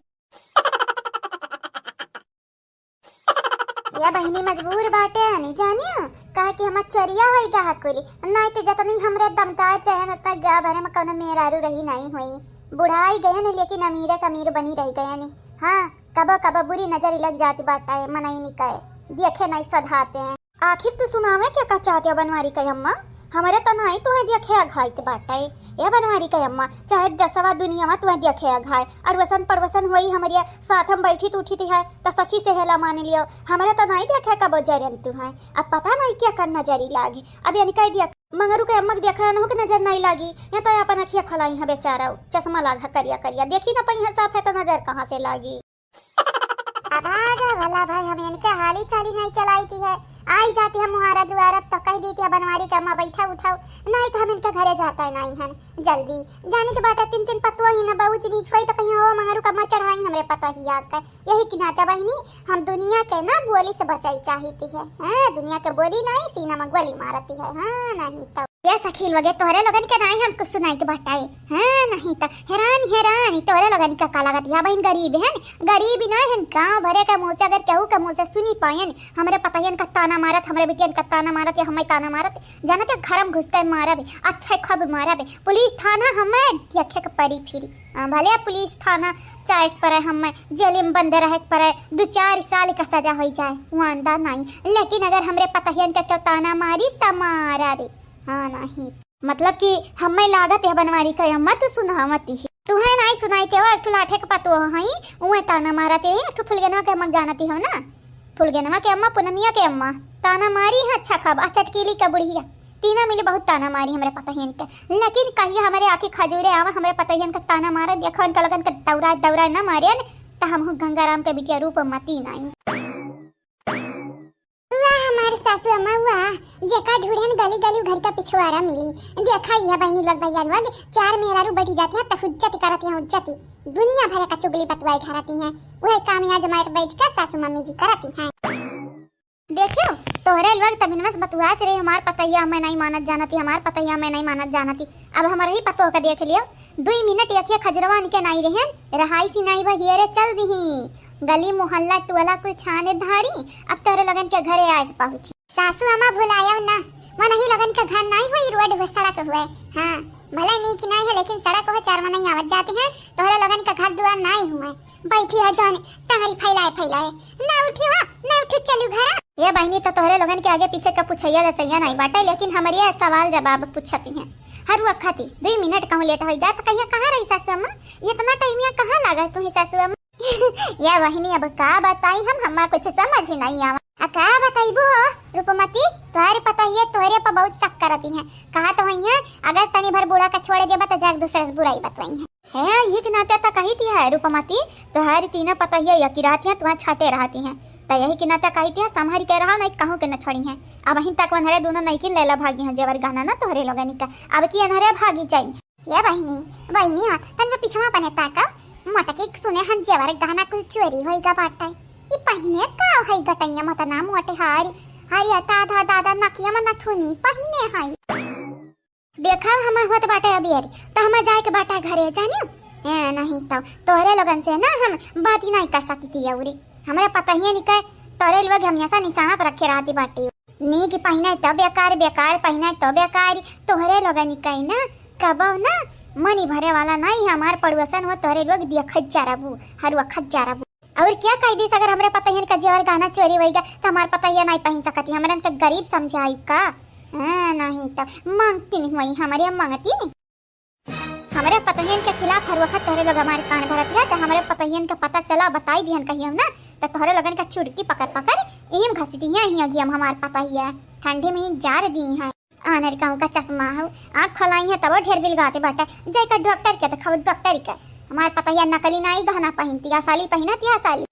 या बहिनी मजबूर बाटे हनी जानियो, काहे कि हमार चोरिया होई गा हकुरी, नाई त जतनी हमरे दमदार रहन उतना गाँव भरे में कौनो मेहरारू रही नहीं हुई। बुढ़ाई गए न लेकिन अमीरे का अमीर बनी रह गए नी। हाँ, कबो कबो बुरी नजर लग जाती बाटे मनई निकाय, देखे नहीं सधाते हैं। आखिर तू सुनावे क्या का चाहते हो बनवारी के अम्मा? हमरे त नाई तुहे देखे अघाइत बाटे। ए बनवारी के अम्मा, चाहे दसवा दुनिया में तुहे देखे अघाए, अड़वसन पड़वसन होई हमरे साथ हम बैठी उठी है, त सखी सहेला मान लियो। हमरे त नाई देखे कबो जरन तुहे। अब पता नहीं क्या कर नजरी लागी। अब यानी कह दिया, मंगरू के अम्मा के देखे अनहु के नजर नहीं लागी। या तो अपन अखिया खोलाई है बेचारा, चश्मा लाग है करिया करिया, देखी ना पई है साफ है त नजर कहाँ से लागी। अभागा भला भाई, हम इनके हाली चाली नहीं चलाई थी है। आई जाती है मुहारा दुआरा, तो कह दी थी बनवारी के अम्मा बैठा उठाओ, नहीं तो हम इनके घरे जाता है नहीं है जल्दी। जाने के बाटा तीन तीन पतुआ ही ना, ऊंच नीच होई तो कहीं हो मंगरू का अम्मा चढ़ाई हमरे पता ही आकर। यही कि नाता बहिनी, हम दुनिया के ना बोली से बचाई चाहती है। हाँ, दुनिया के बोली नहीं, सीना में गोली मारती है। हाँ, नहीं तो। ए सखी लोगे, तोहरे लोगन के नाई हम कुछ सुनाई के बाटे। हाँ, नहीं त हैरान, हैरान, तोहरे लोगन का का लागत? या बहिन गरीब हन, गरीब ही नाई हन, गाँव भरे के मुँह से अगर केहू के मुँह से सुनी पायन, हमरे पतहियन का ताना मारत, हमरे बिटियन का ताना मारत या हमें ताना मारत, जाना त घर में घुस के मारब, अच्छा खूब मारब। पुलिस थाना हमें देखे के परी फिरी। हाँ, भले पुलिस थाना जाए के परे, हमें जेल में बंद रहे के परे, दो चार साल का सजा होई जाए, वांदा नाई, लेकिन अगर हमरे पतहियन के केहू ताना मारिस त मारबे। हाँ, नहीं। मतलब कि हमें लागत है बनवारी का अम्मा तू सुनावती है। तुहे नाई सुनाई के हो, एक ठो लाठे के पतोह हई, उहे ताना मारत है, एक ठो फुलगनवा के अम्मा जानती हो ना। फुलगनवा के अम्मा, पुनमिया के अम्मा, ताना मारी है अच्छा खूब, आ चटकीली का बुढ़िया, तीनों मिली बहुत ताना मारी हमरे पतहियन के। लेकिन कहिया हमरे आँखी खजूरे आवा, हमरे पतहियन के ताना मारा, देखो उनका लोगन के दौरा दौरा न मारेन, त हमहू गंगाराम के बिटिया रूपमती नाई। वाह हमार सासू अम्मा वाह, जेका ढूढ़न गली गली घर का पिछवारा मिली। देखा यह बहिनी लोग भैया लोग, चार मेहरारू बैठी जाती हैं त हुज्जती करती हैं, हुज्जती। दुनिया भर का चुगली बतुआई ठहरती हैं। वह काम आज मार बैठ के सासू मम्मी जी करती हैं। देखियो, तोहरे लोग तमिनवा से बतुआत रहे, हमार पतैया हमें नहीं मानत जानती, हमार पतैया हमें नहीं मानत जानती। अब हमार ही पतोह का देख लियो, दुई मिनट यखिया खजुरवा निके नहीं रहन, रहाई सी नहीं बा हियरे चल दिही। गली मोहल्ला टोला कुल छाने धारी, अब तोहरे लोगन के घरे आए के पहुँची। सासू अम्मा भुलायव ना, मनही लोगन के घर नहीं हुई, रोड हुए, सड़क हुए। हाँ, भले नीक नहीं है, लेकिन सड़क हुए, चार मनई आवत जाते हैं, तोहरे लोगन के घर दुआर नहीं हुए। बैठी है जौन टंगरी फैलाए फैलाए, ना उठी हो, ना उठी चलू घरा। ये बहिनी, तो तोहरे लोगन के आगे पीछे का पुछैया जचैया नहीं बाटे, लेकिन हमरे सवाल जवाब पूछती हैं। हर वक्त खाती दुई मिनट कहूँ लेट हो जाए तो कहिए कहाँ रही सासू अम्मा, इतना टाइम यहाँ कहाँ लगा तुही सासू अम्मा? या बहिनी, अब का बताई हम, हम्मा कुछ समझ ही नहीं आवा। आ का बताइबू हो रूपमती, तोहरे पतोहिया तोहरे पर बहुत शक करती हैं। कहा तो वही है, अगर तनी भर बूढ़ा का छोड़ देबा तो जाके दूसरे से बुराई बतवाई है। है, यही के नाते तो कही थी है रूपमती, तोहरी तीनों पतोहिया यकी रहती हैं, तुहाँ छाटे रहती हैं। तो यही के नाते कही थी है, संभारी के रहा, नहीं कहूँ के न छोड़ी हैं। अब वहीं तक वनहरे दोनों नहीं किन लेला भागी हैं जेवर गहना ना तोहरे लोगनी का, अब की अनहरे भागी जाई। ए बहिनी, बहिनी हो, तनिका पिछवा पने ताकव। मोटकी सुने हन जेवर गहना कुल चोरी होई गा बाटे। ई पहिने का हई गटैया मत ना मोटे हारी, हारी दादा दादा नकिया में नथुनी पहिने हई। देखा हम होत बाटे अबियरी, तो हम जाए के बाटे घरे जानियो। ए नहीं तो तोहरे लोगन से ना हम बात ही नहीं कर सकती अउरी। हमरे पतहिए निके तोहरे लोग हमेशा निशाना पर रखे रहती बाटी। नीक पहिने तो बेकार, बेकार पहिने तो बेकार। तोहरे लोगनी कही ना, कबो ना मनी भरे वाला नहीं, हमार पड़ोसन हो, तोहरे लोग दिया खज्जा रहबू, हरुआ खज्जा रहबू। और क्या कह दीस, अगर हमरे पतहियन का जेवर गहना चोरी होई गा, तो हमार पतहिया नहीं पहिन सकती, हमरन के गरीब समझाई का? हाँ, नहीं तो मांगती नहीं हुई, हमरे मांगती नहीं। हमरे पतोहियन के खिलाफ हर वक्त तोहरे लोग हमारे कान भरत रहे, चाहे हमरे पतोहियन के पता चला, बताई दिहन कहियो ना, त तोहरे लोगन का चुड़की पकड़ पकड़ इम घसीटी है ही अगियम हमार पतोहिया, ठंडी में जार दी है। आनर कहूँ का चश्मा हो, आँख खोलाई है तब ढेर बिल गाते बाटे, जाई का डॉक्टर के दिखाओ, डॉक्टर के। हमार पतोहिया नकली नाई गहना पहिनती, असली पहिनत या असली।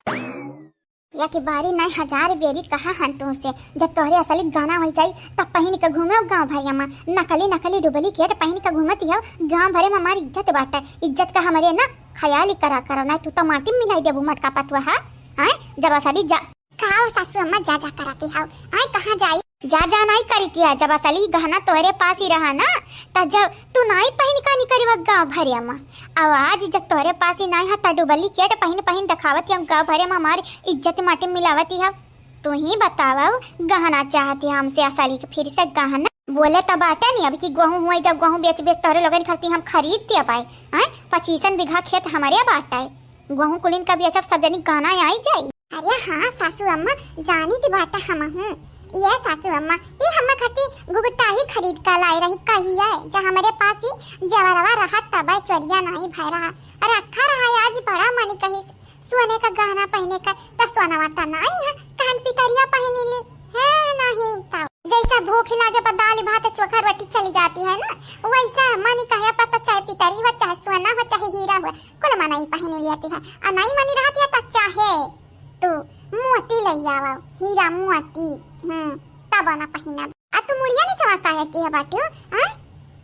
या कि बारी नहीं हजार बेरी कहा हन तुमसे, जब तोहरे असली गहना होई जाई, तब पहिन के घूमे गाँव भरिया मा। नकली, नकली डुप्लीकेट पहिन के घूमत हो गाँव भरे मा, हमारी इज्जत बाटे, इज्जत का हमरे ना ख्याल ही करा करो, नहीं तू तो माटी में मिलाई देबू मटका पतुआ है। आय, जब असली जा, का हो सासू अम्मा जा जा कराती हो, आय कहाँ जाई? जा जा नहीं करी किया, जब असली गहना तोहरे पास ही रहा ना, त जब तू नाई पहिन का निकरी वो गाँव भरिया मा, अब आज जब तोहरे पास ही नाई है, त डुप्लीकेट पहिन पहिन दिखावत हम गाँव भरे मा, हमारी इज्जत माटी में मिलावती हो। तू ही बतावा, गहना चाहती हमसे असली के, फिर से गहना बोले त बाटे नहीं, अब की गेहूं हुई, जब गेहूं बेच बेच तोहरे लोगन खरती हम खरीद दिया पाए, हैं? पच्चीसन बीघा खेत हमरे बाटे, गेहूं कुलिन का बेचब, सब जनी गहना आई जाई। अरे हाँ सासू अम्मा, जानी ती बाटा हम हूँ। ये सासू अम्मा, ये हम खरती घुघुटा ही खरीद का लाई रही, कही है, जब हमरे पास ही जवरवा रहा तब चोरिया नहीं भय रहा, रखा रहा, आज बड़ा मनी कही सोने का गहना पहिने का, त सोनवा त नाई है, कान पितरिया पहिन ली है, नहीं त जैसा भूख लागे पर दाल भात चोखा रोटी चली जाती है ना, वैसा मनी कहे पर त चाहे पितरी हो, चाहे सोना हो, चाहे हीरा हो, कुल मनई पहिन लेती है। आ नाई मनी रहती है त चाहे तू मोती ले आवा, हीरा मोती, हम्म, तब ना पहिनब। आ तू मुड़िया नहीं चवा काहे के है बाटू, हाँ?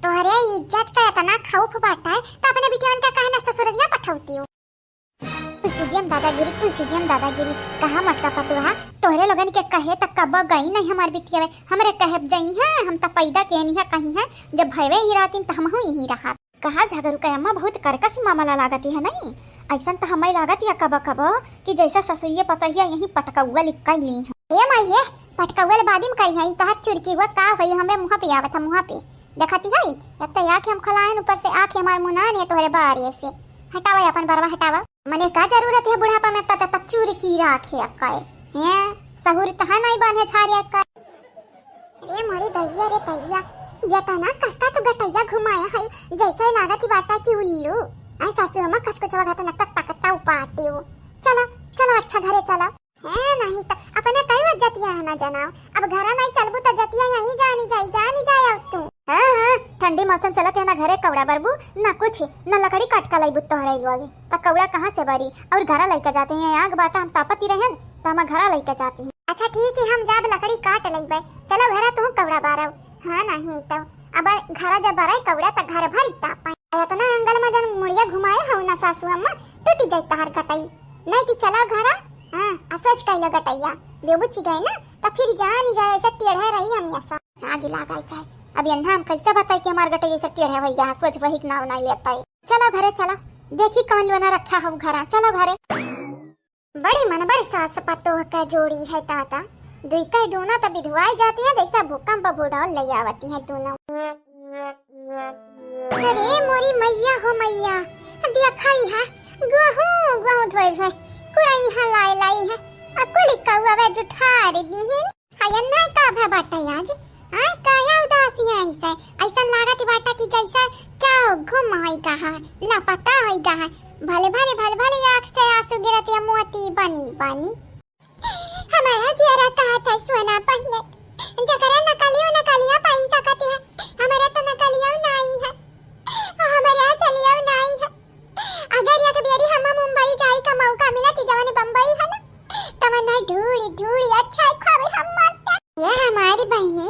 तोहरे इज्जत का इतना खौफ बाटा है, त अपने बिटियन का काहे ना ससुररिया पठौती हो? कुल चीजियम दादागिरी, कुल चीजियम दादागिरी। कहा मोटका पतोहा, तोहरे लोगन के कहे त कबो गई नहीं हमार बिटिया, हमरे कहे जइहैं, हम त पैदा केनी है कहीं है, जब भयवे ही रहतीन त हमहू यहीं रहत। कहा झगरू के अम्मा, बहुत करकस मामला लागत है नहीं? अइसन त हमें लागत है कबो कबो कि जैसे ससुइये पतोहिया यहीं पटकउआ लिक्कइ ली है। ए माई, ए पटकउआ ले बादिम करी है, ई तोहर चुरकी हुआ का होई, हमरे मुँह पे आवत है, मुँह पे। देखती है, एक तो आँख हम खोलायन, ऊपर से आँख हमार मुनान है तोहरे बारे से। हटावा अपन बरवा, हटावा। मने का जरूरत है बुढ़ापा में त, त, त चुरकी राखे अक्कय? हैं? सहूर त है नहीं बने छारे अक्कय। अरे मोरी दैया रे दैया, ये त ना कस्ता तू गटैया घुमाया है, जैसे लागत ही बाटा की उल्लू। ऐ सासू अम्मा कस कुचवा घाटे न तक तकता उपाटी हो। चलो, चलो अच्छा घरे चलो। है नहीं त अपने कई वजतिया है ना जनाओ। अब घरा नहीं चलबू त जतिया यहीं जानी जाई, जानी जाए अब तू। हाँ, हाँ, ठंडी मौसम चलत है ना घरे कौड़ा बरबू, ना कुछ, ना लकड़ी काट का लईबू तोहरे लोगे। त कौड़ा कहाँ से बरी? और घरा लइके जाते हैं, आग बाटा हम तापती रहन, त हम घरा लइके जाती हैं। अच्छा ठीक है, हम जाब लकड़ी काट लइबे। चलो घरा तू कौड़ा बारव। हाँ नहीं तो, अब घरा जब बारई कौड़ा त घर भरी तापे। एतना एंगल में जन मुड़िया घुमाए हऊ ना सासू अम्मा, टूटी जाई तहार गटई। नहीं ती चला घरा, हाँ, आ सोच कैलो गटैया, बेबुची गए ना, त फिर जानी जाए ऐसे टेढ़े रही हम ऐसा। आगे लागाई चाहे, अब यन्हा हम कैसे बताई कि हमार गटई ऐसे टेढ़े होई गया, सोच वही के नाव नहीं लेता है। चलो घरे चलो, देखी कौन लोना रखा हो घरा, चलो घरे। बड़ी मन बड़ी सास पतोह का जोड़ी है दादा, दुई कह दूना त बिधुआई जाती है, जैसा भूकंप बुढ़ौल ले आवती है दूना। अरे मोरी मैया हो मैया, देखई है, गहूं, गहूं धोए धोए, कुरई है लाई लाई है, आ कुली कौआ वे जुठार दी है। हाय नहीं का भे बाटा आज, आय काया उदासी है ऐसे, ऐसा लागत बाटा कि जैसे क्या घुम होई गा है, लापता होई गा है, भले भले भले भले आँख से आंसू गिरत या मोती बनी बनी। हमारा जियरा कहा था सोना पहिने, जकरा नकलियो नकलिया पहिन सकत है, हमारा तो नकलियो नाई है, हमारा असलियो नाई है। अगर एक बेरी हम मुंबई जाई का मौका मिला थी जवन बम्बई है ना, तवन नहीं ढूढ़ी ढूढ़ी अच्छा खावे हम मरता। ये हमारी बहिनी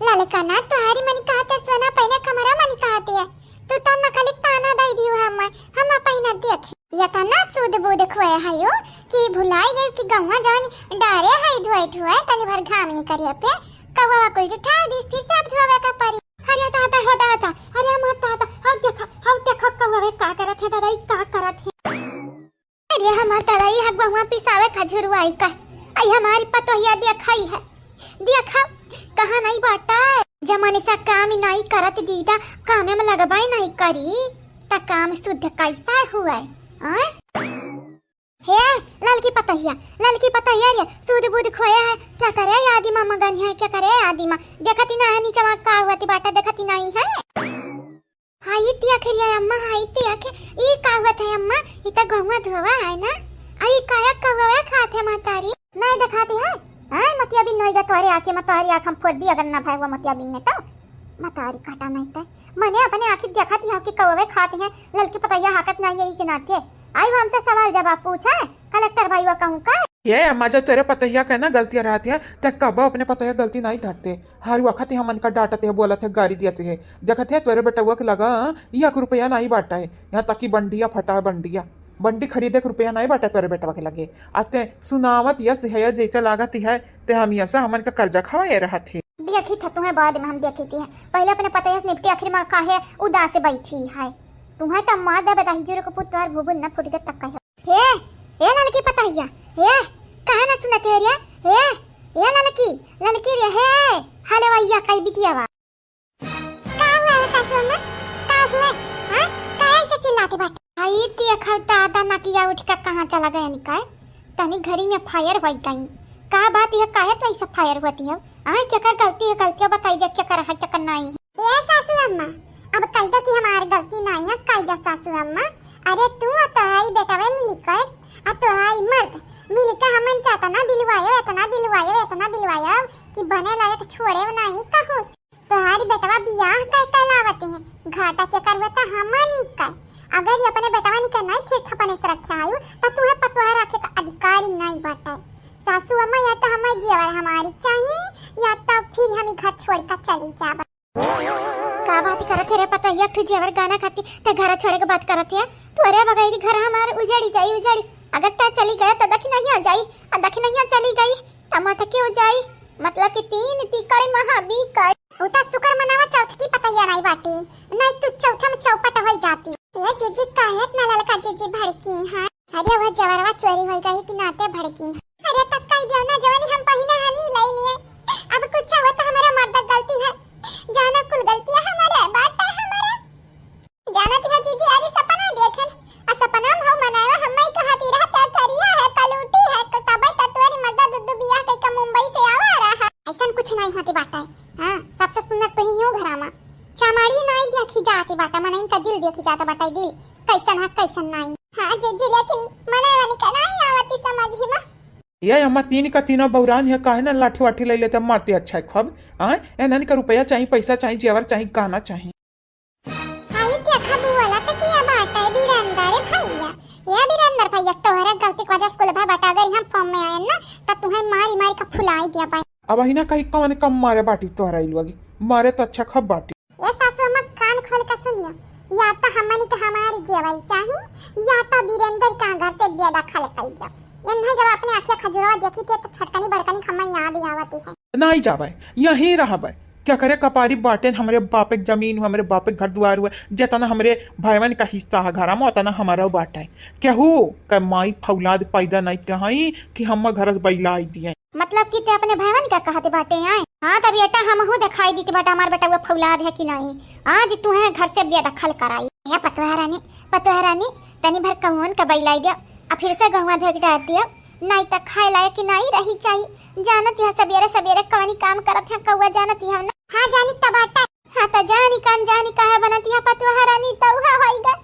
ललकना तोहारी मन कहते सोना पहिने कमरा मन कहते है, तू तो नकली ताना दे दियो हम, हम पहिना देखी। ये तो ना सूद बूद खोए है यो कि भुलाई गए कि गौवा जवन डारे है धोए धोए तनी भर घाम निकरिए पे कौवा कुल उठा दिस फिर सब धोवे का परी। अरे दादा हो दादा, अरे हमार दादा, हौ देखा, हौ देखा कौवा का करत है दादा, ई का करत है? अरे हमार दादा, ई हगुआ पिसावे खजुरवाई का। आई हमारी पतोहिया देखई है, देखा कहाँ नहीं बाटा। जमाने से काम ही नहीं करत दीदा, कामे में लगबाई नहीं करी, त काम शुद्ध कैसा हुआ है? आय? हे ललकी पतोहिया, ललकी पतोहिया रे, सूद बूद खोया है, क्या करे आदिमा मगन है, क्या करे आदिमा? देखती ना है नीचवा का हुआ ती बाटा, देखती नहीं है। हाय देख रे अम्मा, हाय देख, ई का होत है अम्मा? ई त गहुआ धोवा है ना? आ ई काया कौवा खात है महतारी? नहीं देखाती है? हाँ, मतिया बिन नहीं गा तोहरे आँखी में, तोहरी आँख हम फोड़ दी अगर ना भाई वो मतिया बिन ने तो। महतारी काटा नहीं ते। मने अपने आँखी देखत ही कि कौवे खात है, ललकी पतैया हाकत नहीं है ई के नाते। आई वो हमसे सवाल जवाब पूछे, कलेक्टर भाई वो कहूँ का? ये अम्मा, जब तेरे पतैया के ना गलतियाँ रहती है, त कबो अपने पतैया गलती नहीं धरते। हर वक्त ही हमन का डांटत है, बोलत है, गारी दियत है। देखत है, तोरे बेटवा के लगा एक रुपया नाई बाटा है, यहाँ तक कि बंडिया फटा है, बंडिया, बंडी खरीदे के रुपया नाई बाटा तोरे बेटवा के लगे। आ ते सुनावत यस है, जैसे लागत है ते हम यस हमन का कर्जा खवाए रहत है। देखी था तुम्हें, बाद में हम देखी थी, पहले अपने पतैया से निपटी, आखिर में काहे उदास बैठी है। तुम्हें तो मार दे बताही जुरे को पुत तोहार भूबुन न फूट के तक कहे। हे, हे ललकी पतोहिया, हे, काहे ना सुनत है रे? हे, हे ललकी, ललकी रे, हे, हले वैया कई बिटिया बा। का हुआ है सासू अम्मा? का हुआ? हाँ? काहे ऐसे चिल्लाते बाटे? आई देखा दादा नकिया उठ के कहाँ चला गया निकाय? तनी घड़ी में फायर होई गई। का बात है, काहे तो ऐसा फायर होती है? आय, केकर गलती है? गलतियाँ बताई दे, केकर है, केकर नहीं है। ए सासू अम्मा, अब कह दो कि हमार गलती नहीं है, कह दो सासू अम्मा। अरे तू और तोहारी बेटवा मिली कर, और तोहारी मर्द मिली कर हमन के इतना बिलवायो, इतना बिलवायो, इतना बिलवायो कि बने लायक छोड़े नहीं कहूँ। तोहारी बेटवा बियाह कर कहलावत है, घाटा के कर होता हमन ही कर। अगर ये अपने बेटवा नहीं करना है, ठीक अपने से रखे आयु, तो तुम्हें पतोह रखे का अधिकार ही नहीं बाटे। सासू अम्मा, या तो हमारे जेवर हमारी चाहिए, या तो फिर हम ई घर छोड़ कर चली जाब। का बात करत है रे पतोहिया, एक ठो जेवर गहना खाती ते घर छोड़े के बात करत है? तोरे बगैर घर हमार उजड़ी जाई, उजड़ी। अगर ते चली गए तो दखिनहिया जाई, आ दखिनहिया चली गई तो मटकी हो जाई। मतलब कि तीन तीकड़ महाबीकड़। उ त शुक्र मनावा चौथ की पतोहिया नाई बाटी, नाई तू चौथा में चौपट होई जाती। ए जीजी, काहे इतना ललका जीजी भड़की है? अरे वो जवरवा चोरी होई गई कि नाते भड़की। अरे तब कह दियो ना, जवन हम पहिना हनी लाई लिए। अब कुछ हो तो हमारा मर्द गलती है, जाना कुल गलती है हमारा, बाटा हमारा। जानत है जीजी, आज सपना देखेन, आ सपना में हम मनावा, हम ही कहती रहते करिया है, कलूटी है, क-, तबे त तोरी मर्दा दुद्दू बियाह कई का मुंबई से आवा रहा है। ऐसन कुछ नहीं होती बाटा है। हाँ, सबसे सुंदर तो ही यूं घरा में। चमाड़ी नाई देखी जाती बाटा, मनइन का दिल देखी जाता बाटा, दिल कैसन है, कैसन नाई। हाँ जीजी, लेकिन मनावा निका नाई आवती समझ ही में। ये अम्मा तीन का तीनों बौरान है, काहे ना लाठी वाठी ले लेते, मारते अच्छा है खूब। हाँ, ए नन का रुपया चाहिए, पैसा चाहिए, जेवर चाहिए, गहना चाहिए। आई देखा बुआला त किया बाटा है बीरेंदर भैया। ये बीरेंदर भैया, तोहरे गलती की वजह से कुल भा बाटा, अगर हम फॉर्म में आए ना, तब तुम्हें मारी मारी का फुलाई दिया भाई। अब ही ना कहीं कौन कम मारे बाटी तोहरा इलवा की, मारे तो अच्छा खब बाटी। ए सासू अम्मा, कान खोल के सुनियो, या तो हमनी के हमारी जेवर चाही, या तो बीरेंदर का घर से बेदखल कर दियो। ये नहीं, जब अपने आँखें खजुरवा देखी थे तो छोटकनी बड़कनी खम्मा याद ही आवती है। नहीं जाबे, यहीं रहबे। क्या करे कपारी बाटेन, हमरे बापे के जमीन हुए, हमरे बापे के घर दुआर हुए, जितना हमरे भाईवन का हिस्सा है घर में, उतना हमारा बाटे। केहू के माई फौलाद पैदा नहीं कहाई कि हम घर से बैला आई दिए। मतलब कि ते अपने भाईवन का कहते बाटे आए? हाँ, तब बेटा हमहू दिखाई दी कि बेटा हमार बेटा वो फौलाद है कि नहीं। आज तू है घर से बेदखल कराई। या पतोह रानी, पतोह रानी, तनी भर कौन का बैलाई दिया, आ फिर से गहुआ धोए के डाल दिया, नहीं त खाए लायक कि नहीं रही चाहिए। जानत यह सबेरे सबेरे कवनी काम करत है कौआ, जानत यह ना। हाँ, जानी त बाटा। हाँ, त जानी कान जानी काहे बनत यह पतोह रानी, त उहा होई गा।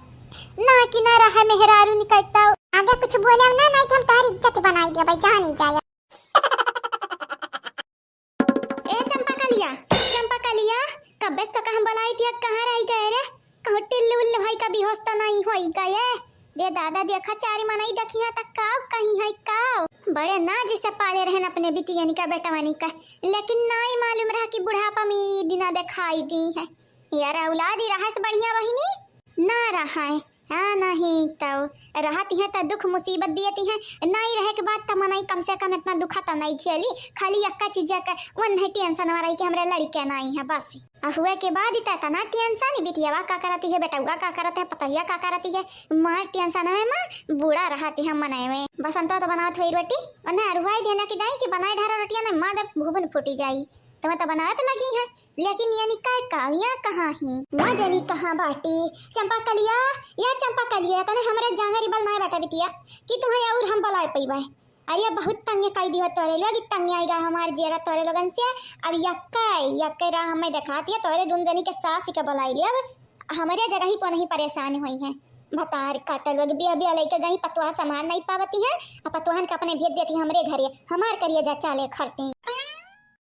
ना कि ना रहे मेहरारू निकलता। आगे कुछ बोले ना, नहीं तो हम तोहरी इज्जत बनाई देबे, जानी जाए। ए चंपा कलिया, चंपा कलिया, कब्बे से तो कहाँ बुलाई थी, कहाँ रह गए रे? कहूँ टिल्लू उल्लू भाई का बेहोश तो नहीं होई गए? रे दादा, देखा चारी मनई देखी है त काव कहीं है काव। बड़े नाज से पाले रहन अपने बिटियन का बेटवनी का, लेकिन नाई मालूम रहा कि बुढ़ापा में ई दिना दिखाई दी है। यार औलाद ही रहा से बढ़िया बहिनी ना रहा है। हाँ, नहीं तो रहत है तो दुख मुसीबत दियत है, नहीं रहे के बाद तो मनई कम से कम इतना दुखा तो नहीं झेली। खाली यक्का चीज का वो नहीं टेंशन में रही कि हमरे लड़के नहीं है बस। आ हुए के बाद इतना, इतना टेंशन, बिटियावा का करती है, बेटउआ का करत है, पतैया का करती है, मार टेंशन में माँ बूढ़ा रहती है मनई में। बसंतो तो बनावत हुई रोटी, उन्हें अरुआई देना कि दाई कि बनाए ढारा रोटियां नहीं माँ दे भूबन फूटी जाई, तो मैं तो बनावे पे लगी है। लेकिन ये निकाय काविया कहाँ ही? ना जानी कहाँ बाटी। चंपा कलिया, या चंपा कलिया, तने हमरे जांगर इबल नाय बाटा बिटिया कि तुम्हें और हम बलाए पइबे। अरे बहुत तंग कई दियो तोरे लोग, तंग आई गए हमार जेरा तोरे लोगन से। अब यक्के, यक्के राह हमें देखात है, तोरे दुन जनी के सास के बलाई ले। अब हमरे जगह ही को नहीं परेशान हुई है। भतार काटल लोग बिया बिया लइके गई, पतोह संभाल नहीं पावती है, अब पतोहन के अपने भेज देती हमरे घरे, हमार करिया जा चाले खरती।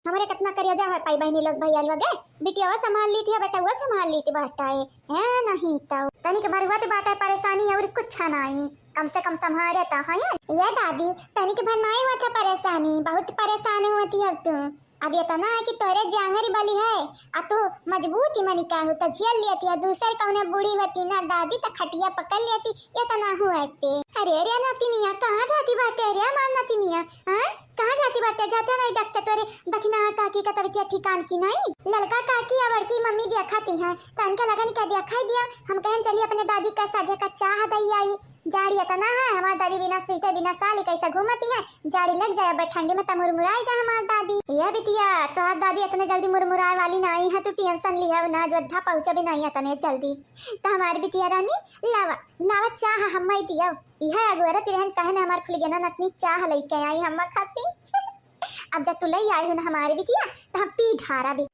हमरे कितना करिया जा है पाई बहनी लोग भैया लोग, ए, बिटियावा संभाल ली थी, बेटउआ संभाल ली थी, बाटा है, है नहीं तो। तनिक भर हुआ थी बाटा है परेशानी और कुछ नहीं, कम से कम संभाले तो है। ये दादी, तनिक भर नहीं हुआ था परेशानी, बहुत परेशान हुआ थी अब तू। अब इतना है कि तोरे जांगर बली है, आ तू मजबूत ही मनी का हो, तो झेल लेती है, दूसर कौने बूढ़ी होती ना दादी तो खटिया पकड़ लेती, इतना हुआ ते। अरे, अरे, नतिनिया, कहाँ जाती बाटे रे हमार नतिनिया? हाँ? कहाँ जाती बाटे? जाते नहीं डॉक्टर तोरे दखिना काकी का तबीयत ठिकान की नहीं? ललका काकी या बड़की मम्मी देखाती हैं, तो उनके लगन का देखाई दिया। हम कहन चली अपने दादी का साझे का चाह दई आई। जाड़ी इतना है, हमार दादी बिना स्वेटर बिना साली कैसे घूमती है? जाड़ी लग जाए, अब ठंडी में तो मुरमुराई जा हमार दादी। ये बिटिया, तोहार दादी इतने जल्दी मुरमुराए वाली नहीं है, तू टेंशन लिया ना, अयोध्या पहुँचे भी नहीं इतने जल्दी। तो हमारी बिटिया रानी, लावा, लावा चाह हम्मे दियो। इहे अगोरत रहन, कहे न हमार फुलगेना नतनी चाह लइके आई हम्मा खाती। अब जब तू लई आई हो ना हमारे बिटिया, तो हम पी ढारा भी।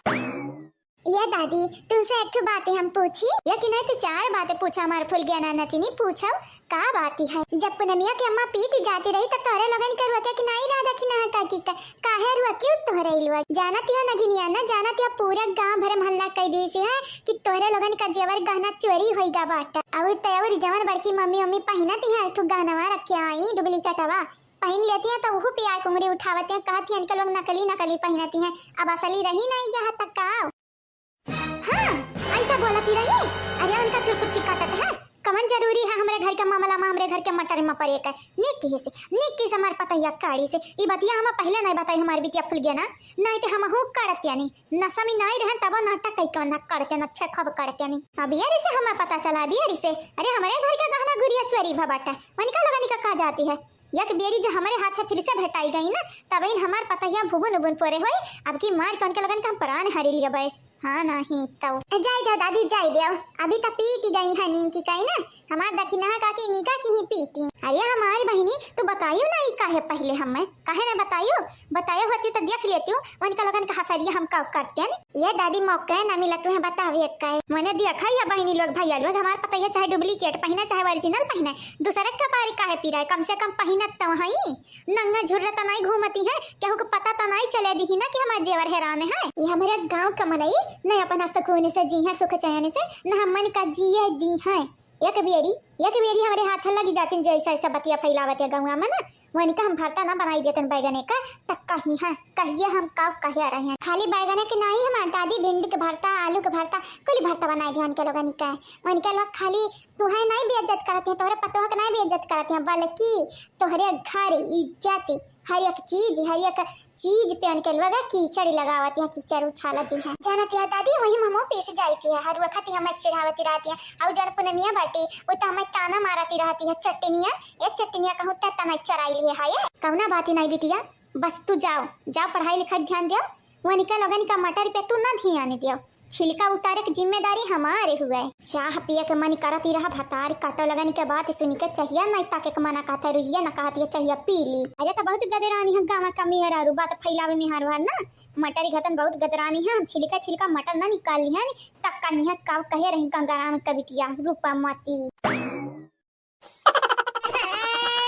ये दादी, तुमसे एक ठो बातें हम पूछी? या कि नहीं, तो चार बातें पूछो हमार फुलगेना नतनी, पूछो, का बात है? जब पुनमिया के अम्मा पीटी जाती रही, तब तोहरे लोगन के रुआ के कि नहीं रहा दखिना काकी का, काहे रुआ क्यों तोहरे इलवा? जानत या नगिनिया ना, जानत या पूरा गांव भर मोहल्ला कह दी सी है कि तोहरे लोगन का जेवर गहना चोरी होई गा बाटा। और ते और जवन बड़की मम्मी, मम्मी पहिनती है, एक ठो गहनवा रखे आई, डुप्लीकेटवा, पहिन लेती है, तो उहू पे आए कुंगरी उठावती है, कहती है, इनके लोग नकली, नकली पहिनती है, अब असली रही नहीं गया है तक का? हाँ, ऐसा बोलती रही? अरे उनका तुरकुच्ची काटत है। कवन जरूरी है हमरे घर के मामला में, हमरे घर के मटर में परे के? नीक किहिस, नीक किहिस हमार पतोहिया काड़ी से। ई बतिया हम पहिले नहीं बताई, हमार बिटिया फुल गया ना, नहीं तो हम हूँ काटत यानी। नशा में नहीं रहन तब नाटक कई कवन ना काटत यानी, अच्छे खूब काटत यानी। अब ये से हमें पता चला, अब ये से, अरे हमरे घर का गहना गुरिया चोरी भा बाटा, वनिका लोगनी का का जाती है? एक बेरी जो हमरे हाथ से फिर से भेटाई गई ना, तब इन हमार पतोहिया भुबुन उबुन पोरे होई। अब की मार के उनके लोगन का हम प्राण हरी लिया बे। हाँ, नहीं तो। ए, जाए दो दादी, जाए दो। अभी तो पीटी गई है नीकी कही ना। हमार दखिनहा काकी निका की ही पीटी। अरे हमारी बहिनी, तू बताइयो ना ई काहे पहिले हमें? काहे ना बताइयो? बतायो होती तो देख लेती हूँ, उनका लोगन का हसरिया हम का करते हैं। ये दादी मौका ना मिला तुम्हें बतावे का है। मैंने देखा ये बहिनी लोग, भैया लोग, हमार पतोहिया चाहे duplicate पहिने, चाहे original पहिने, दूसरे के कपारी काहे पीरा है? कम से कम पहिनत तो हई। नंगा झुर्रा त नाई घूमती है, केहू के पता त नाई चले दिही ना कि हमार जेवर हेरान है। ये हमरे गाँव का मनई न अपना सुकून से जी है, सुख चैन से न हमन का जिए दी है। एक बेरी, एक बेरी हमरे हाथ लगी जातिन, जैसा ऐसा बतिया फैलावत है गौवा में ना, वनिका हम भरता ना बनाई देतन बैगने का, त कही है, कहिए हम का कहे रहे हैं। खाली बैगने के नाई, हमार दादी भिंडी के भरता, आलू के भरता, कुल भरता बनाई दे उनके लोगन का। उनके लोग खाली तुहे नाई बेइज्जत करत है, तोहरे पतोह के नाई बेइज्जत करत है, बल्कि तोहरे घर, इज्जत, हर एक चीज, हर एक चीज पे उनके लोग कीचड़ लगावत है, कीचड़ उछालत है। जानत है दादी, वही में हमहू पीस जाती है, हर वक्त ही हमें चिढ़ावती रहती है। और जन पुनमिया बाटी, वो तो हमें ताना मारती रहती है, चटनिया, ए चटनिया, कहूँ त तना चराई लिए है ये। कौना बात ही नहीं बिटिया, बस तू जाओ, जाओ पढ़ाई लिखाई ध्यान दियो, वनिका लोगन का मटर पे तू ना ध्यान दियो। छिलका उतारे के जिम्मेदारी हमारे हुए। चाह पिए के मन करत ही रहा, भतार काटो लगन के बात सुन के चहिया नहीं ताके के मना कहता, रुहिया ना कहती है चहिया पी ली। अरे तो बहुत गदरानी है गाँव का मेहरारू, बात फैलावे मेहरारू है ना। मटर घतन बहुत गदरानी है, हम छिलका छिलका मटर ना निकाल ली है, तब कहीं है का कहे रही गंगाराम का बिटिया रूपा मती।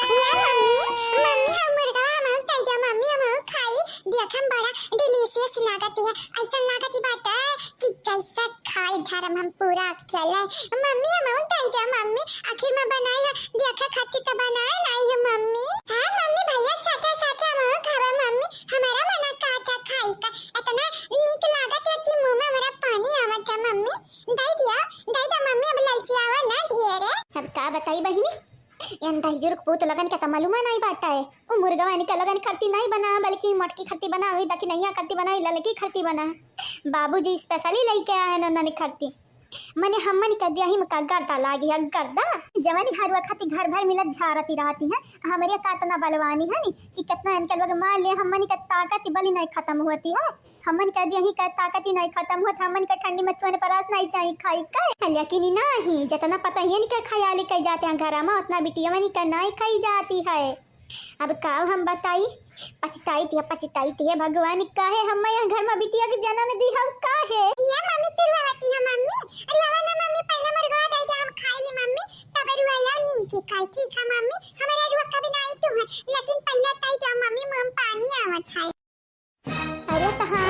या मम्मी, मम्मी, हम मुर्गा हम खाई जा, मम्मी, हम खाई। देख, हम बड़ा delicious लागत है, ऐसा लागत ही बाटे कि जैसा खाई धर्म हम पूरा चले। मम्मी, हम खाई जा, मम्मी, आखिर में बनाई है, देखे खातिर तो बनाए नहीं है मम्मी। हाँ मम्मी, भैया साथे साथे हम खाबे मम्मी, हमारा मना का था खाई का, इतना नीक लागत है कि मुंह में हमारा पानी आवत है मम्मी। दे दिया, दे दिया मम्मी, अब ललचियावा ना ढेरे। अब का बताई बहिनी, एन दहिजुर के पूत लगन के त मालूम नहीं बाटा है। उ मुर्गवा इनके लगन खरती नहीं बना, बल्कि मोटकी खरती बना हुई, दखिनैया खरती बना हुई, ललकी खरती बना। बाबूजी specially लेके आए न ननी खरती। मने हमन के देही में का गर्दा लागी है, गर्दा। जवानी हरुआ खाती घर भर मिलत झारती रहती है। हमरे का इतना बलवानी है नी कि कितना इनके लोग मार ले, हमन के ताकत बल नहीं खत्म होती है। हमन के देही का ताकत ही नहीं खत्म होत, हमन के ठंडी में चोन परास नहीं चाही खाई के। लेकिन नहीं, जितना पता ही इनके ख्याल के जाते हैं घर में, उतना बिटिया मनी का नहीं खाई जाती है। अब का हम बताई, पछताई थी, पछताई थी, हे भगवान, काहे हम यहाँ घर में बिटिया के जन्म दी, हम काहे? ये मम्मी, तू रोवती है मम्मी, रोवा ना मम्मी, पहले मुर्गवा दे दे, हम खाई ली मम्मी, तब रुआ या नी के खाई, ठीक है मम्मी, हमारा रुआ कभी नहीं तू है, लेकिन पहले ताई दे मम्मी, मुंह में पानी आवत है। अरे तहाँ